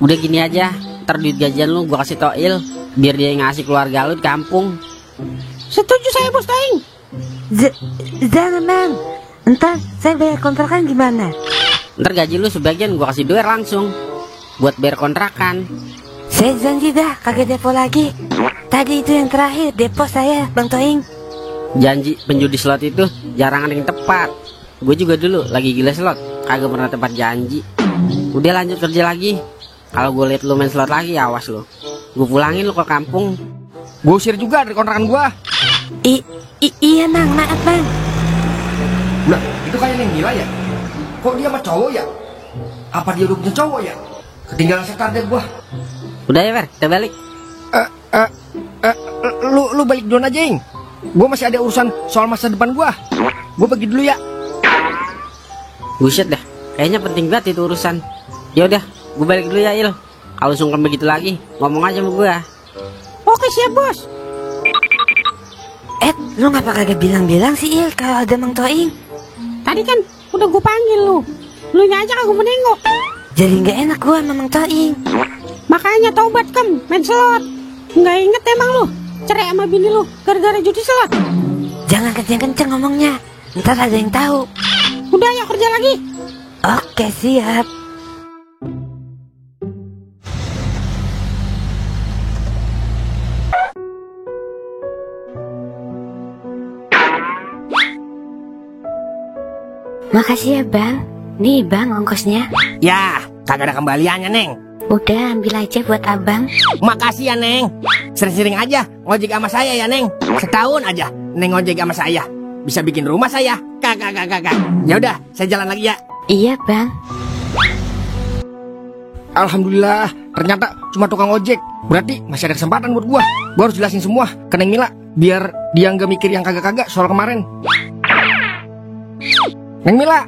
Udah gini aja, ntar duit gajian lu gua kasih Toil, biar dia ngasih keluarga lu di kampung. Setuju saya bos Toing. Jangan Bang, Entar saya bayar kontrakan gimana? Ntar gaji lu sebagian gua kasih doer langsung buat bayar kontrakan. Saya janji dah kagak depo lagi. Tadi itu yang terakhir depo saya, Bang Toing. Janji penjudi slot itu jarang ada yang tepat. Gue juga dulu lagi gila slot, kagak pernah tepat janji. Udah lanjut kerja lagi. Kalau gue liat lu main slot lagi, awas lu. Gue pulangin lu ke kampung. Gue usir juga dari kontrakan gua. Iya Mang, maaf Bang. Lah, itu kayak Neng Mila ya? Kok dia sama cowok ya? Apa dia udah punya cowok ya? Ketinggalan setar deh gua. Udah ya Wer, kita balik. Lu balik duluan aja, Ing. Gua masih ada urusan soal masa depan gua. Gua pergi dulu ya. Buset dah, kayaknya penting banget itu urusan. Ya udah, gue balik dulu ya Il. Kalau sungkem begitu lagi, ngomong aja sama gua. Oke siap bos. Lu ngapa kagak bilang-bilang sih Il kalau ada Mang Toing? Tadi kan udah gue panggil lu. Lu nya aja kagak menengok. Jadi nggak enak gua sama Mang Toing. Makanya taubat main slot. Nggak inget emang lu cerai sama bini lu gara-gara judi slot. Jangan kenceng-kenceng ngomongnya, ntar ada yang tahu. Udah ya kerja lagi. Oke siap. Makasih ya Bang. Nih Bang ongkosnya. Ya, kagak ada kembaliannya, Neng. Udah ambil aja buat abang. Makasih ya, Neng. Sering-sering aja ngojek sama saya ya, Neng. Setahun aja Neng ngojek sama saya. Bisa bikin rumah saya. Kakak. Ya udah, saya jalan lagi ya. Iya Bang. Alhamdulillah, ternyata cuma tukang ojek. Berarti masih ada kesempatan buat gua. Gua harus jelasin semua ke Neng Mila biar dia nggak mikir yang kagak-kagak soal kemarin. Neng Mila.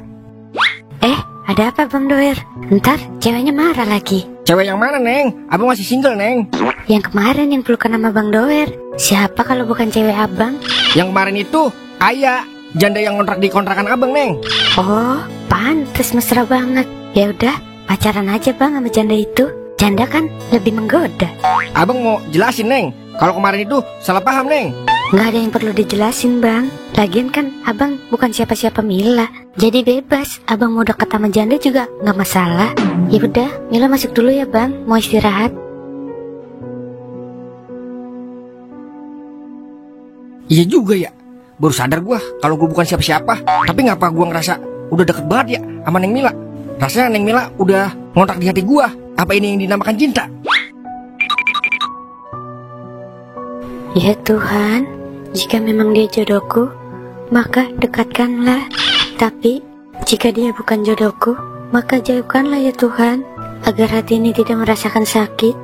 Ada apa Bang Doer? Ntar ceweknya marah lagi. Cewek yang mana, Neng? Abang masih single, Neng. Yang kemarin yang pelukan sama Bang Doer. Siapa kalau bukan cewek abang? Yang kemarin itu Aya, janda yang kontrak di kontrakan abang, Neng. Oh, pantes mesra banget. Ya udah, pacaran aja Bang sama janda itu. Janda kan lebih menggoda. Abang mau jelasin, Neng. Kalau kemarin itu salah paham, Neng. Nggak ada yang perlu dijelasin Bang. Lagian kan abang bukan siapa-siapa Mila. Jadi bebas, abang mau dekat sama janda juga nggak masalah. Ya udah, Mila masuk dulu ya Bang. Mau istirahat. Iya juga ya. Baru sadar gua kalau gua bukan siapa-siapa. Tapi ngapa gua ngerasa udah deket banget ya sama Neng Mila. Rasanya Neng Mila udah ngontrak di hati gua. Apa ini yang dinamakan cinta? Ya Tuhan, jika memang dia jodohku, maka dekatkanlah. Tapi jika dia bukan jodohku, maka jauhkanlah ya Tuhan, agar hati ini tidak merasakan sakit.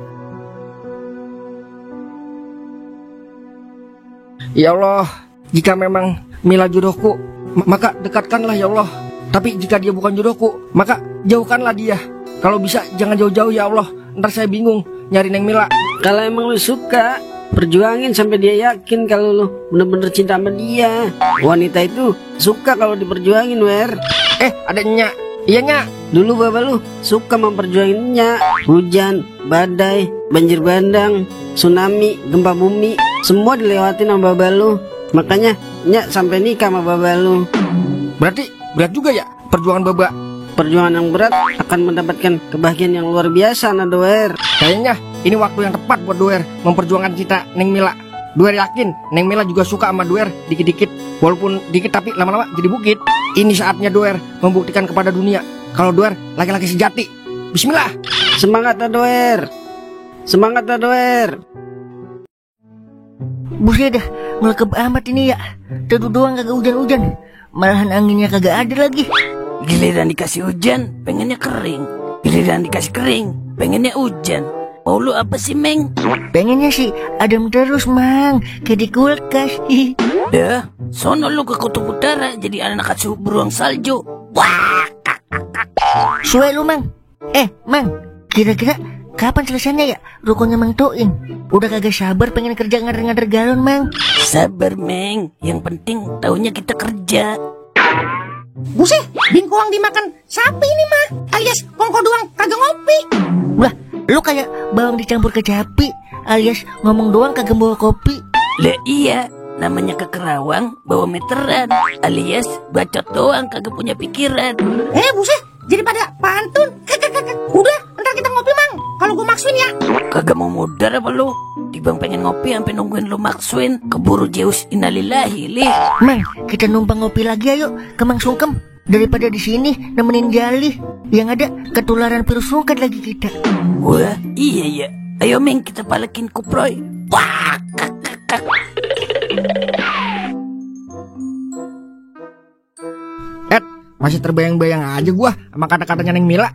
Ya Allah, jika memang Mila jodohku, maka dekatkanlah ya Allah. Tapi jika dia bukan jodohku, maka jauhkanlah dia. Kalau bisa jangan jauh-jauh ya Allah. Ntar saya bingung nyari Neng Mila. Kalau emang lu suka, perjuangin sampai dia yakin kalau lu bener-bener cinta sama dia. Wanita itu suka kalau diperjuangin, Wer. Ada Nya. Iya Nya. Dulu bapak lu suka memperjuanginnya. Hujan, badai, banjir bandang, tsunami, gempa bumi, semua dilewatin sama bapak lu. Makanya Nya sampai nikah sama bapak lu. Berarti berat juga ya perjuangan Baba. Perjuangan yang berat akan mendapatkan kebahagiaan yang luar biasa, Wer. Kayaknya ini waktu yang tepat buat Doer memperjuangkan cinta Neng Mila. Doer yakin Neng Mila juga suka sama Doer dikit-dikit. Walaupun dikit tapi lama-lama jadi bukit. Ini saatnya Doer membuktikan kepada dunia kalau Doer laki-laki sejati. Bismillah. Semangat Doer. Semangat Doer. Buset dah, ngelekep amat ini ya. Tadu doang kagak hujan-hujan. Malahan anginnya kagak ada lagi. Giliran dikasih hujan, pengennya kering. Giliran dikasih kering, pengennya hujan. Oh lu apa sih, Meng? Pengennya sih adem terus, Mang. Kayak di kulkas. Dah, sono lu ke kutub utara jadi anak asuh beruang salju. Wah, Suwe lu, Mang. Mang, kira-kira kapan selesainya ya rukonya Mang Toing? Udah kagak sabar pengen kerja ngader-ngader galon, Mang. sabar, Meng. Yang penting taunya kita kerja. Buset, bingkuang dimakan sapi ini mah, alias kongko doang kagak ngopi. Wah, lu kayak bawang dicampur kecapi, alias ngomong doang kagak bawa kopi. Lah iya, namanya ke Kerawang bawa meteran, alias bacot doang kagak punya pikiran. Buset, jadi pada pantun. Udah, ntar kita ngopi, Mang. Kalau gue maksuin ya. Kagak mau modar apa lu? Dibang pengen ngopi sampai nungguin lu maksuin, keburu Zeus innalillahi lih. Mang, kita numpang ngopi lagi ayo ke Mang Sungkem. Daripada di sini nemenin Jali. Yang ada ketularan virus sungkan lagi kita. Wah, iya ya. Ayo Meng, kita palekin kuproy. Wah, kak. Masih terbayang-bayang aja gua sama kata-katanya Neng Mila.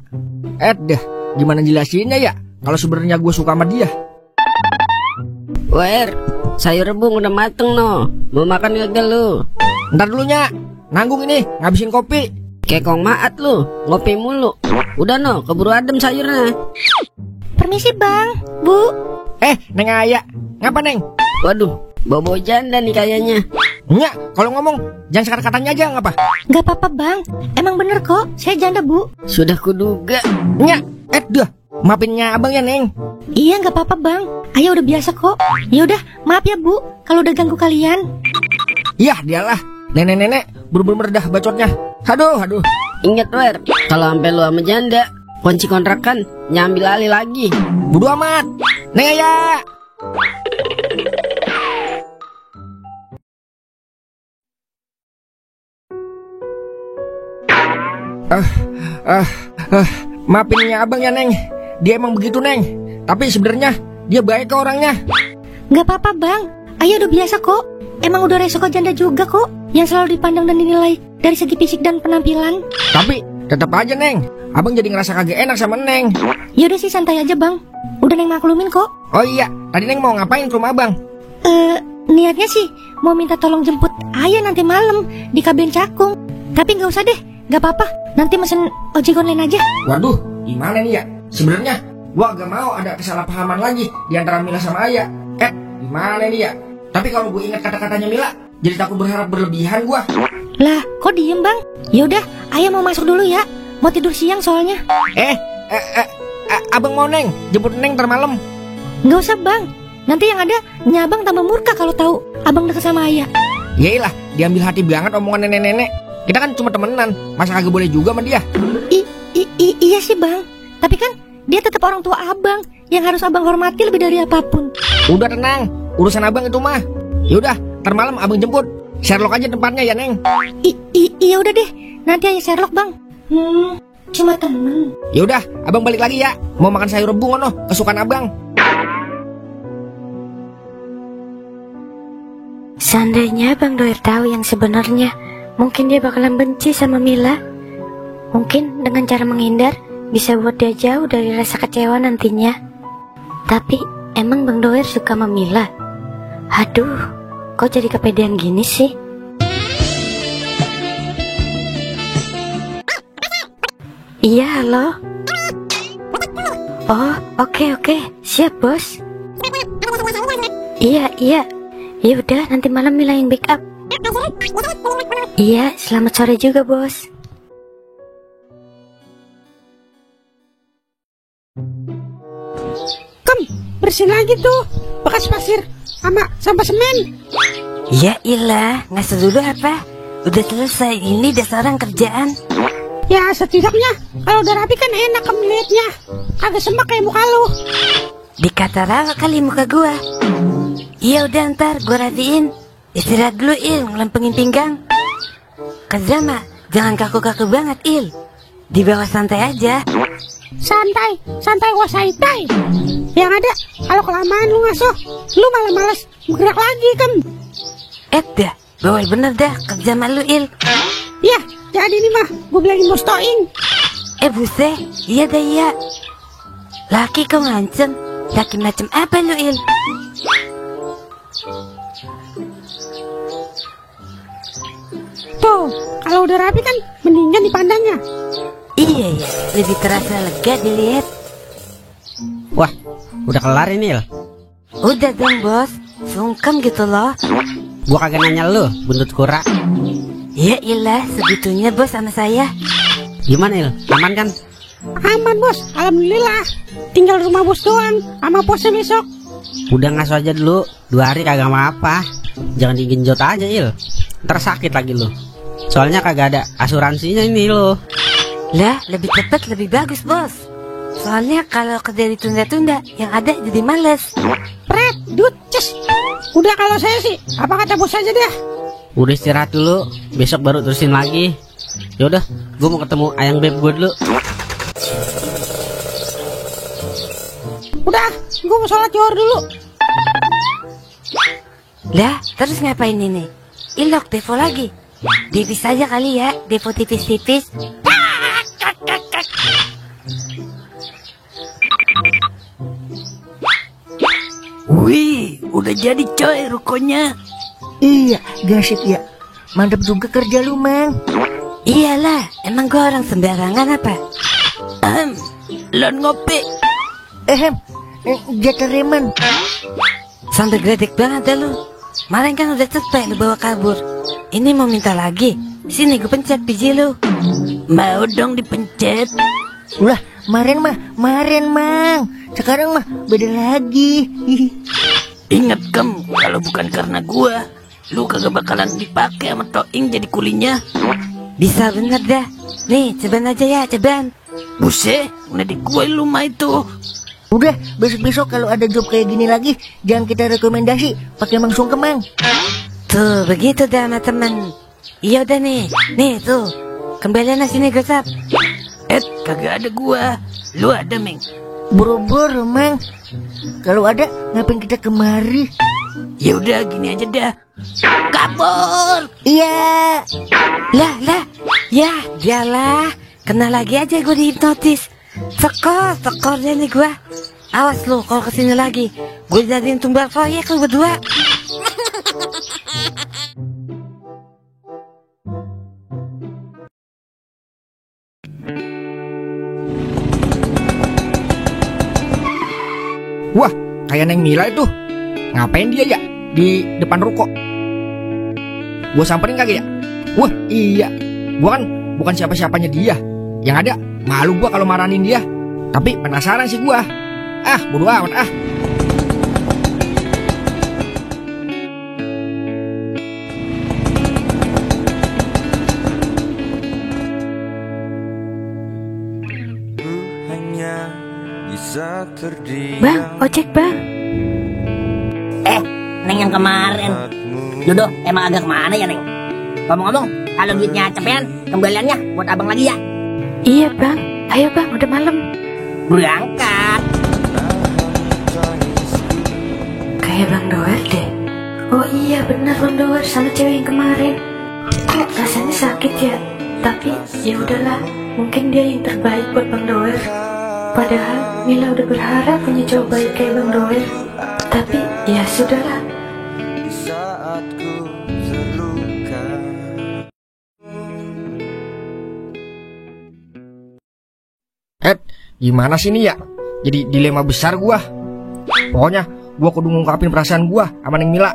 Dah, gimana jelasinnya ya kalau sebenarnya gua suka sama dia? Wer, sayur rebung udah mateng no. Mau makan kagak lu? Ntar dulunya, nanggung ini, ngabisin kopi. Kekong maat lu, ngopi mulu. Udah no, keburu adem sayurnya. Permisi bang, bu. Neng Aya, ngapa Neng? Waduh, bobo janda nih kayaknya. Nyak, kalau ngomong jangan sekata-katanya aja ngapa? Gak apa-apa bang, emang bener kok, saya janda bu. Sudah kuduga. Nyak, dah, maafinnya abang ya Neng. Iya gak apa-apa bang, Ayah udah biasa kok. Ya udah, maaf ya bu, kalau udah ganggu kalian. Yah dialah, nenek-nenek bener-bener dah bacotnya. Aduh. Ingat Wer, kalau sampai lu sama janda, kunci kontrakan nyambil alih lagi. Bodo amat, Neng Aya. Maafinnya abang ya Neng. Dia emang begitu Neng. Tapi sebenarnya dia baik ke orangnya. Gak apa-apa bang, Ayah udah biasa kok. Emang udah resiko janda juga kok, yang selalu dipandang dan dinilai dari segi fisik dan penampilan. Tapi tetap aja Neng, abang jadi ngerasa kagak enak sama Neng. Ya udah sih santai aja bang, udah Neng maklumin kok. Oh iya, tadi Neng mau ngapain ke rumah abang? Niatnya sih mau minta tolong jemput Ayah nanti malam di Kaben Cakung. Tapi gak usah deh, gak apa-apa, nanti mesen ojek online aja. Waduh, gimana nih ya? Sebenarnya gua gak mau ada kesalahpahaman lagi di antara Mila sama Ayah. Gimana nih ya? Tapi kalau gue ingat kata-katanya Mila, jadi takut berharap berlebihan gua. Lah, kok diem bang? Yaudah, Ayah mau masuk dulu ya, mau tidur siang soalnya. Abang mau Neng, jemput Neng ntar malam. Gak usah bang, nanti yang ada nyabang tambah murka kalau tahu abang deket sama Ayah. Yailah, diambil hati banget omongan nenek-nenek. Kita kan cuma temenan, masa kagak boleh juga sama dia? Iya sih bang, tapi kan dia tetap orang tua abang yang harus abang hormati lebih dari apapun. Udah tenang, urusan abang itu mah. Yaudah, ntar malam abang jemput. Sherlock aja tempatnya ya Neng. Iya udah deh, nanti aja Sherlock bang. Cuma temen. Yaudah, abang balik lagi ya. Mau makan sayur rebung ono, kesukaan abang. Seandainya Bang Doer tahu yang sebenarnya, mungkin dia bakalan benci sama Mila. Mungkin dengan cara menghindar bisa buat dia jauh dari rasa kecewa nantinya. Tapi emang Bang Doer suka sama Mila? Aduh, kok jadi kepedean gini sih? Iya, halo. Oh, oke, siap bos. Iya. Ya udah, nanti malam Mila yang backup. Iya, selamat sore juga bos. Bersihin lagi tuh bekas pasir sama sampah semen. Ya ilah, ngasuh dulu apa? Udah selesai, ini dasar orang kerjaan. Ya setidaknya kalau udah rapi kan enak melihatnya. Agak semak kayak muka lu. Dikata rawa kali muka gua. Iya udah ntar gua rapiin. Istirahat dulu Il, ngelempengin pinggang. Kerja mah jangan kaku-kaku banget Il. Di bawah santai aja. Santai wasaitai. Yang ada kalau kelamaan lu ngasuh, lu malah males bergerak lagi kan. Dah, bawel bener dah kerja sama lu Il. Ya, jadi ini mah gue bilangin mustoing. Buset, iya dah iya. Laki kau ngancem, laki macam apa lu Il? Tuh, kalau udah rapi kan mendingan dipandangnya. Iya ya, lebih terasa lega dilihat. Wah, udah kelar ini Il. Udah dong bos, sungkem gitu loh. Gua kagak nanya lu, buntut kura. Ya ilah, segitunya bos sama saya. Gimana Il, aman kan? Aman bos, alhamdulillah. Tinggal rumah bos doang, sama posnya besok. Udah ngasuh aja dulu, 2 hari kagak apa-apa. Jangan digenjot aja, Il. Ntar sakit lagi lo. Soalnya kagak ada asuransinya ini lo. Lah, lebih cepat lebih bagus, Bos. Soalnya kalau kerja ditunda-tunda, yang ada jadi males. Pret, dut, ces. Udah kalau saya sih, apa kata bos aja deh. Udah istirahat dulu, besok baru terusin lagi. Yaudah, gue mau ketemu ayang beb gue dulu. Udah, gue mau sholat zuhur dulu. Lah, terus ngapain ini? Ilok Devo lagi. Tipis aja kali ya, Devo tipis-tipis. Wih, udah jadi coy rukonya. Iya, gasip ya. Mantap juga kerja lu, Mang. Iyalah, emang gua orang sembarangan apa? Lon ngopi. Jatah reman. Sampai gledek banget dah lu. Kemarin kan udah cepet lu bawa kabur. Ini mau minta lagi. Sini gue pencet biji lu. Mau dong dipencet. Ulah, kemarin, Mang. Sekarang mah beda lagi. Ingat Kem, kalau bukan karena gua, lu kagak bakalan dipakai sama Toing jadi kulinya. Bisa bener dah. Nih, ceban aja ya, ceban. Buset, udah di gue lu mah itu. Udah, besok-besok kalau ada job kayak gini lagi, jangan kita rekomendasi, pakai Mang Sungkem, Mang. Tuh, begitu dah sama temen. Iya udah nih. Nih tuh, kembalian sini gosap. Kagak ada gua. Lu ada, Meng? Boro-boro, Mang. Kalau ada, ngapain kita kemari? Ya udah gini aja dah. Kabur. Iya. Lah. Ya, dialah. Kena lagi aja gue dihipnotis. Tekor deh nih gue. Awas lu kalau kesini lagi. Gue jadiin tumbal proyek lu berdua. Wah, kayak Neng Mila itu. Ngapain dia ya di depan ruko? Gua samperin kagak ya? Wah, iya. Gua kan bukan siapa-siapanya dia. Yang ada malu gua kalau marahin dia. Tapi penasaran sih gua. Bodo amat . Bang, ojek bang. Neng yang kemarin. Dodo, emang agak kemana ya, Neng? Ngomong-ngomong, kalau duitnya capean, kembaliannya buat abang lagi ya? Iya bang, ayo bang, udah malam. Berangkat. Kayak Bang Doer deh. Oh iya benar Bang Doer sama cewek yang kemarin. Kok rasanya sakit ya? Tapi ya udahlah, mungkin dia yang terbaik buat Bang Doer. Padahal Mila udah berharap punya cowok baik kayak Bang Doer. Tapi ya sudahlah. Gimana sih ini ya? Jadi dilema besar gua. Pokoknya gua kudu ngungkapin perasaan gua sama Neng Mila.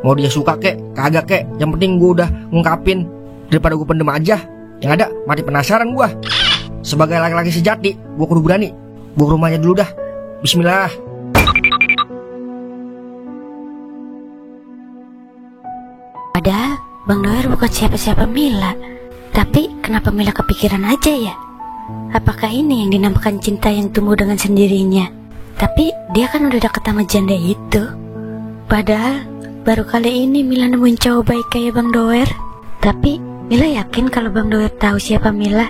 Mau dia suka kek, kagak kek, yang penting gua udah ngungkapin daripada gua pendem aja. Yang ada mati penasaran gua. Sebagai laki-laki sejati, gua kudu berani. Gua ke rumahnya dulu dah. Bismillah. Padahal Bang Doer bukan siapa-siapa Mila. Tapi kenapa Mila kepikiran aja ya? Apakah ini yang dinamakan cinta yang tumbuh dengan sendirinya? Tapi dia kan udah deket sama janda itu. Padahal baru kali ini Mila nemuin cowok baik kayak Bang Doer. Tapi Mila yakin kalau Bang Doer tahu siapa Mila,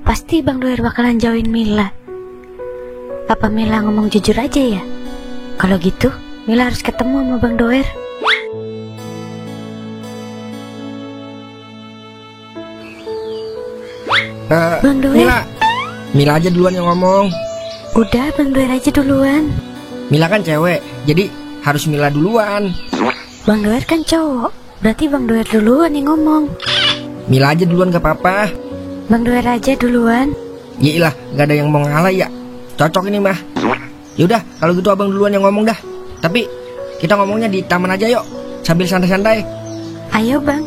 pasti Bang Doer bakalan jauhin Mila. Apa Mila ngomong jujur aja ya? Kalau gitu Mila harus ketemu sama Bang Doer. Bang Doer. Mila aja duluan yang ngomong. Udah Bang Doer aja duluan. Mila kan cewek, jadi harus Mila duluan. Bang Doer kan cowok, berarti Bang Doer duluan yang ngomong. Mila aja duluan gak apa-apa. Bang Doer aja duluan. Yaelah, gak ada yang mau ngalah ya. Cocok ini mah. Yaudah, kalau gitu abang duluan yang ngomong dah. Tapi kita ngomongnya di taman aja yuk, sambil santai-santai. Ayo bang.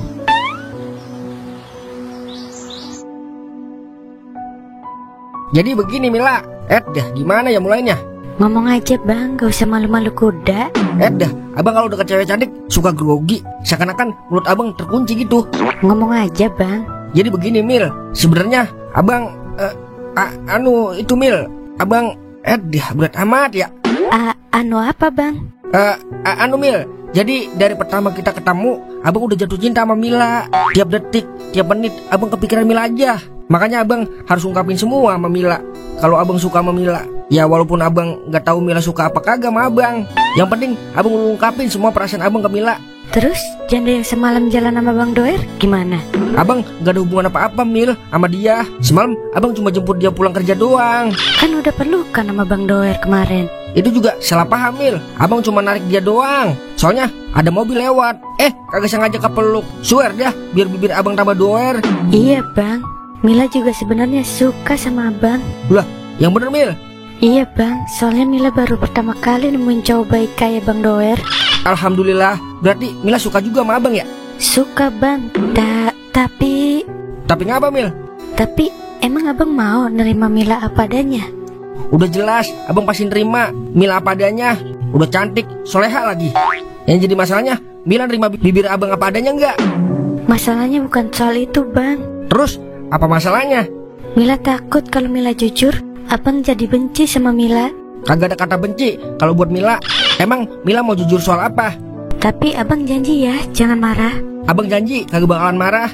Jadi begini Mila, dah gimana ya mulainya? Ngomong aja bang, gak usah malu-malu kuda. Dah, abang kalau deket cewek cantik suka grogi, seakan-akan mulut abang terkunci gitu. Ngomong aja bang. Jadi begini Mil, sebenarnya abang itu Mil, abang berat amat ya. Anu apa bang? Mil, jadi dari pertama kita ketemu, abang udah jatuh cinta sama Mila. Tiap detik, tiap menit, abang kepikiran Mila aja. Makanya abang harus ungkapin semua sama Mila kalau abang suka sama Mila. Ya walaupun abang gak tahu Mila suka apa kagak sama abang, yang penting abang ungkapin semua perasaan abang ke Mila. Terus janda yang semalam jalan sama Bang Doer gimana? Abang gak ada hubungan apa-apa Mil sama dia. Semalam abang cuma jemput dia pulang kerja doang. Kan udah pelukan sama Bang Doer kemarin. Itu juga salah paham Mil, abang cuma narik dia doang. Soalnya ada mobil lewat, kagak sengaja kepeluk. Swear dah, biar bibir abang tambah doer. Iya bang, Mila juga sebenarnya suka sama abang. Lah, yang bener Mil? Iya bang, soalnya Mila baru pertama kali nemuin cowok baik kayak Bang Doer. Alhamdulillah, berarti Mila suka juga sama abang ya? Suka bang, tapi ngapa Mil? Tapi emang abang mau nerima Mila apa adanya? Udah jelas, abang pasti nerima Mila apa adanya. Udah cantik, soleha lagi. Yang jadi masalahnya, Mila nerima bibir abang apa adanya enggak? Masalahnya bukan soal itu bang. Terus, apa masalahnya? Mila takut kalau Mila jujur, abang jadi benci sama Mila. Kagak ada kata benci kalau buat Mila. Emang Mila mau jujur soal apa? Tapi abang janji ya, jangan marah. Abang janji kagak bakalan marah.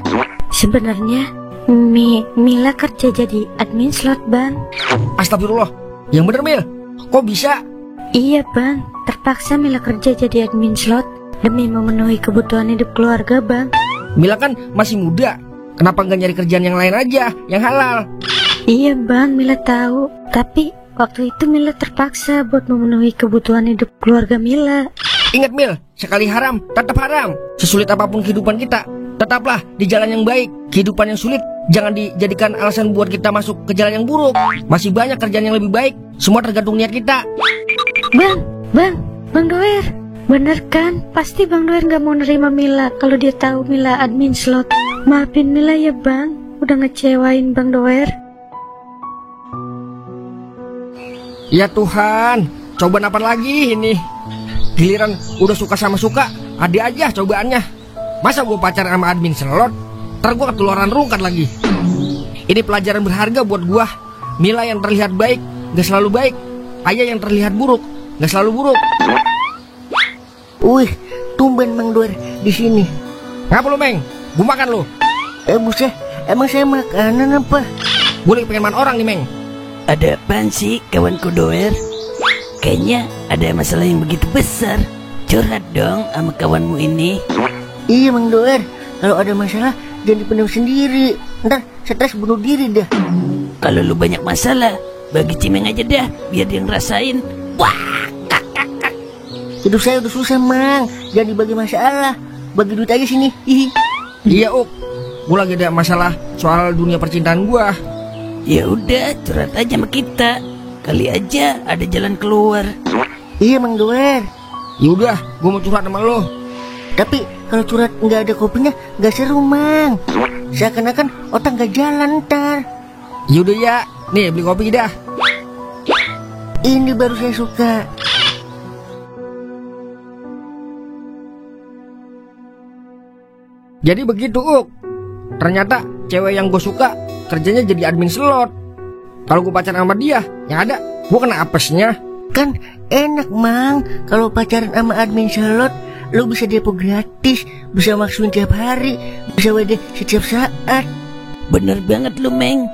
Sebenarnya Mila kerja jadi admin slot bang. Astagfirullah, yang bener Mil, kok bisa? Iya bang, terpaksa Mila kerja jadi admin slot demi memenuhi kebutuhan hidup keluarga bang. Mila kan masih muda, kenapa nggak nyari kerjaan yang lain aja, yang halal? Iya bang, Mila tahu. Tapi waktu itu Mila terpaksa buat memenuhi kebutuhan hidup keluarga Mila. Ingat Mil, sekali haram, tetap haram. Sesulit apapun kehidupan kita, tetaplah di jalan yang baik. Kehidupan yang sulit jangan dijadikan alasan buat kita masuk ke jalan yang buruk. Masih banyak kerjaan yang lebih baik. Semua tergantung niat kita. Bang Doer, bener kan? Pasti Bang Doer gak mau nerima Mila kalau dia tahu Mila admin slot. Maafin Mila ya bang, udah ngecewain Bang Doer. Ya Tuhan, cobaan apa lagi ini? Giliran udah suka sama suka, ada aja cobaannya. Masa gue pacaran sama admin slot, ntar gue ketularan rungkat lagi. Ini pelajaran berharga buat gue. Mila yang terlihat baik gak selalu baik. Ayah yang terlihat buruk gak selalu buruk. Wih, tumben Bang Doer di sini. Ngapa lu Meng? Gue makan lu. Buset, emang saya makanan apa? Gue lagi pengen makan orang nih Meng. Ada apaan sih kawanku Doer? Kayaknya ada masalah yang begitu besar. Curhat dong sama kawanmu ini. Iya Bang Doer, kalau ada masalah jangan dipendam sendiri. Ntar stres bunuh diri dah. Kalau lu banyak masalah, bagi Cimeng aja dah, biar dia ngerasain. Wah, Hidup saya udah susah Mang, jangan dibagi masalah. Bagi duit aja sini. Hihi. Iya Uk, gue lagi ada masalah soal dunia percintaan gue. ya udah curhat aja sama kita. Kali aja ada jalan keluar. Iya Mang Doer. Yaudah, gue mau curhat sama lo. Tapi kalau curhat nggak ada kopinya nggak seru Mang. Seakan-akan otak nggak jalan ntar. Yaudah ya, nih beli kopi dah. Ini baru saya suka. Jadi begitu Uk. Ternyata cewek yang gue suka kerjanya jadi admin slot. Kalau gue pacaran sama dia, yang ada gue kena apesnya. Kan enak Mang, kalau pacaran sama admin slot lo bisa depo gratis, bisa maksuin tiap hari, bisa WD setiap saat. Bener banget lu Meng.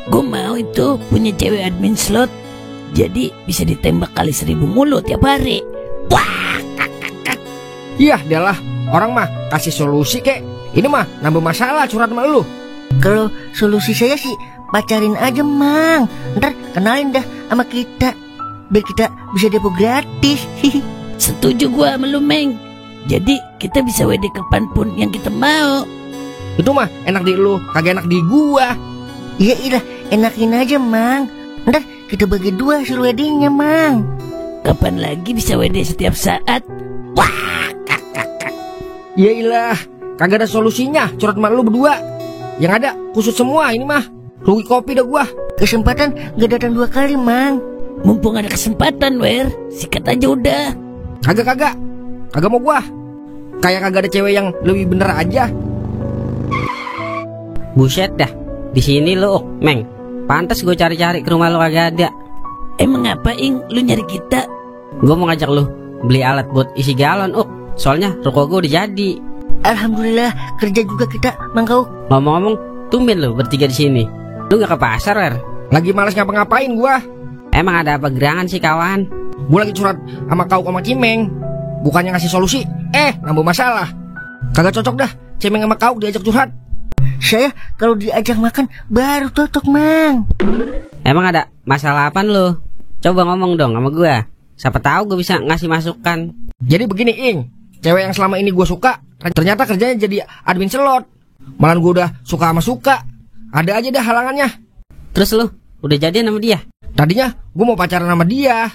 Gue mau itu punya cewek admin slot. Jadi bisa ditembak kali 1000 mulu tiap hari. Wah, Iya adalah orang mah kasih solusi kek. Ini mah nambah masalah curhat sama lu. Kalau solusi saya sih pacarin aja Mang. Ntar kenalin dah sama kita, biar kita bisa depo gratis. setuju gue sama lu Meng. Jadi kita bisa WD kapanpun yang kita mau. Itu mah enak di lu, kagak enak di gua. Iya ilah, enakin aja Mang. Ntar kita bagi 2 hasil weddingnya Mang. Kapan lagi bisa WD setiap saat? Wah, Ya ilah, kagak ada solusinya curhat sama lu berdua. Yang ada kusut semua ini mah. Rugi kopi dah gua. Kesempatan gak datang 2 kali Mang. Mumpung ada kesempatan, Wer. Sikat aja udah. Kagak mau gua. Kayak kagak ada cewek yang lebih bener aja. Buset dah. Di sini lu, Meng. Pantes gue cari-cari ke rumah lu kagak ada. Emang apa, Ing? Lu nyari kita? Gue mau ngajak lu beli alat buat isi galon, Soalnya ruko gue udah jadi. Alhamdulillah kerja juga kita, Mang Kau. Ngomong-ngomong, tumben lu bertiga di sini. Lu nggak ke pasar, Wer? Lagi males ngapa-ngapain gua. Emang ada apa gerangan sih, kawan? Gua lagi curhat sama Kau sama Cimeng. Bukannya ngasih solusi, nambah masalah. Kagak cocok dah Cimeng sama Kau diajak curhat. Saya kalau diajak makan baru cocok, Mang. Emang ada masalah apa lu? Coba ngomong dong sama gua. Siapa tahu gue bisa ngasih masukan. Jadi begini, Ing. Cewek yang selama ini gue suka ternyata kerjanya jadi admin slot. Malah gue udah suka sama suka. Ada aja dah halangannya. Terus lu udah jadian sama dia? Tadinya gue mau pacaran sama dia.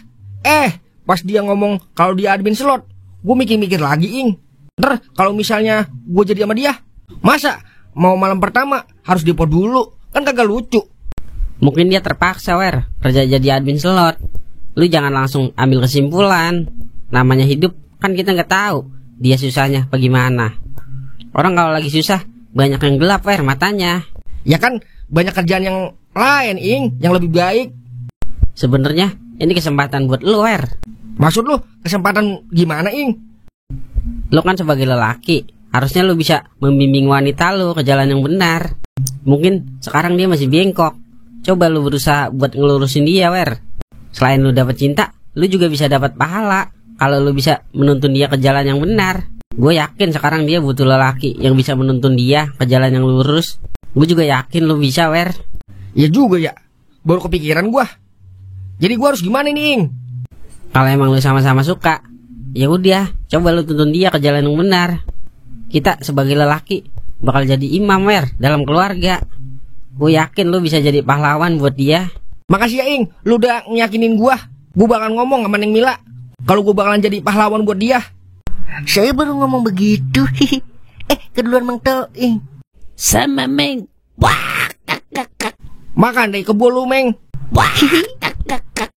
Pas dia ngomong kalau dia admin slot, gue mikir-mikir lagi, Ing. Ntar kalau misalnya gue jadi sama dia, masa mau malam pertama harus depo dulu? Kan kagak lucu. Mungkin dia terpaksa, Wer, kerja jadi admin slot. Lu jangan langsung ambil kesimpulan. Namanya hidup kan kita nggak tahu dia susahnya bagaimana. Orang kalau lagi susah banyak yang gelap, Wer, matanya. Ya kan banyak kerjaan yang lain, Ing, yang lebih baik. Sebenarnya ini kesempatan buat lu, Wer. Maksud lu kesempatan gimana, Ing? Lu kan sebagai lelaki, harusnya lu bisa membimbing wanita lu ke jalan yang benar. Mungkin sekarang dia masih bengkok. Coba lu berusaha buat ngelurusin dia, Wer. Selain lu dapat cinta, lu juga bisa dapat pahala kalau lu bisa menuntun dia ke jalan yang benar. Gue yakin sekarang dia butuh lelaki yang bisa menuntun dia ke jalan yang lurus. Gue juga yakin lu bisa, Wer. Ya juga ya, baru kepikiran gua. Jadi gua harus gimana nih, Ing? Kalau emang lu sama-sama suka, ya udah, coba lu tuntun dia ke jalan yang benar. Kita sebagai lelaki bakal jadi imam, Wer, dalam keluarga. Gue yakin lu bisa jadi pahlawan buat dia. Makasih ya, Ing, lu udah ngeyakinin gua. Gua bakalan ngomong sama Neng Mila kalau gua bakalan jadi pahlawan buat dia. Saya baru ngomong begitu. Keduluan Mang Tau, Ing. Sama, Meng. Wah, kak. Makan dari kebun lu, Meng. Wah, kak.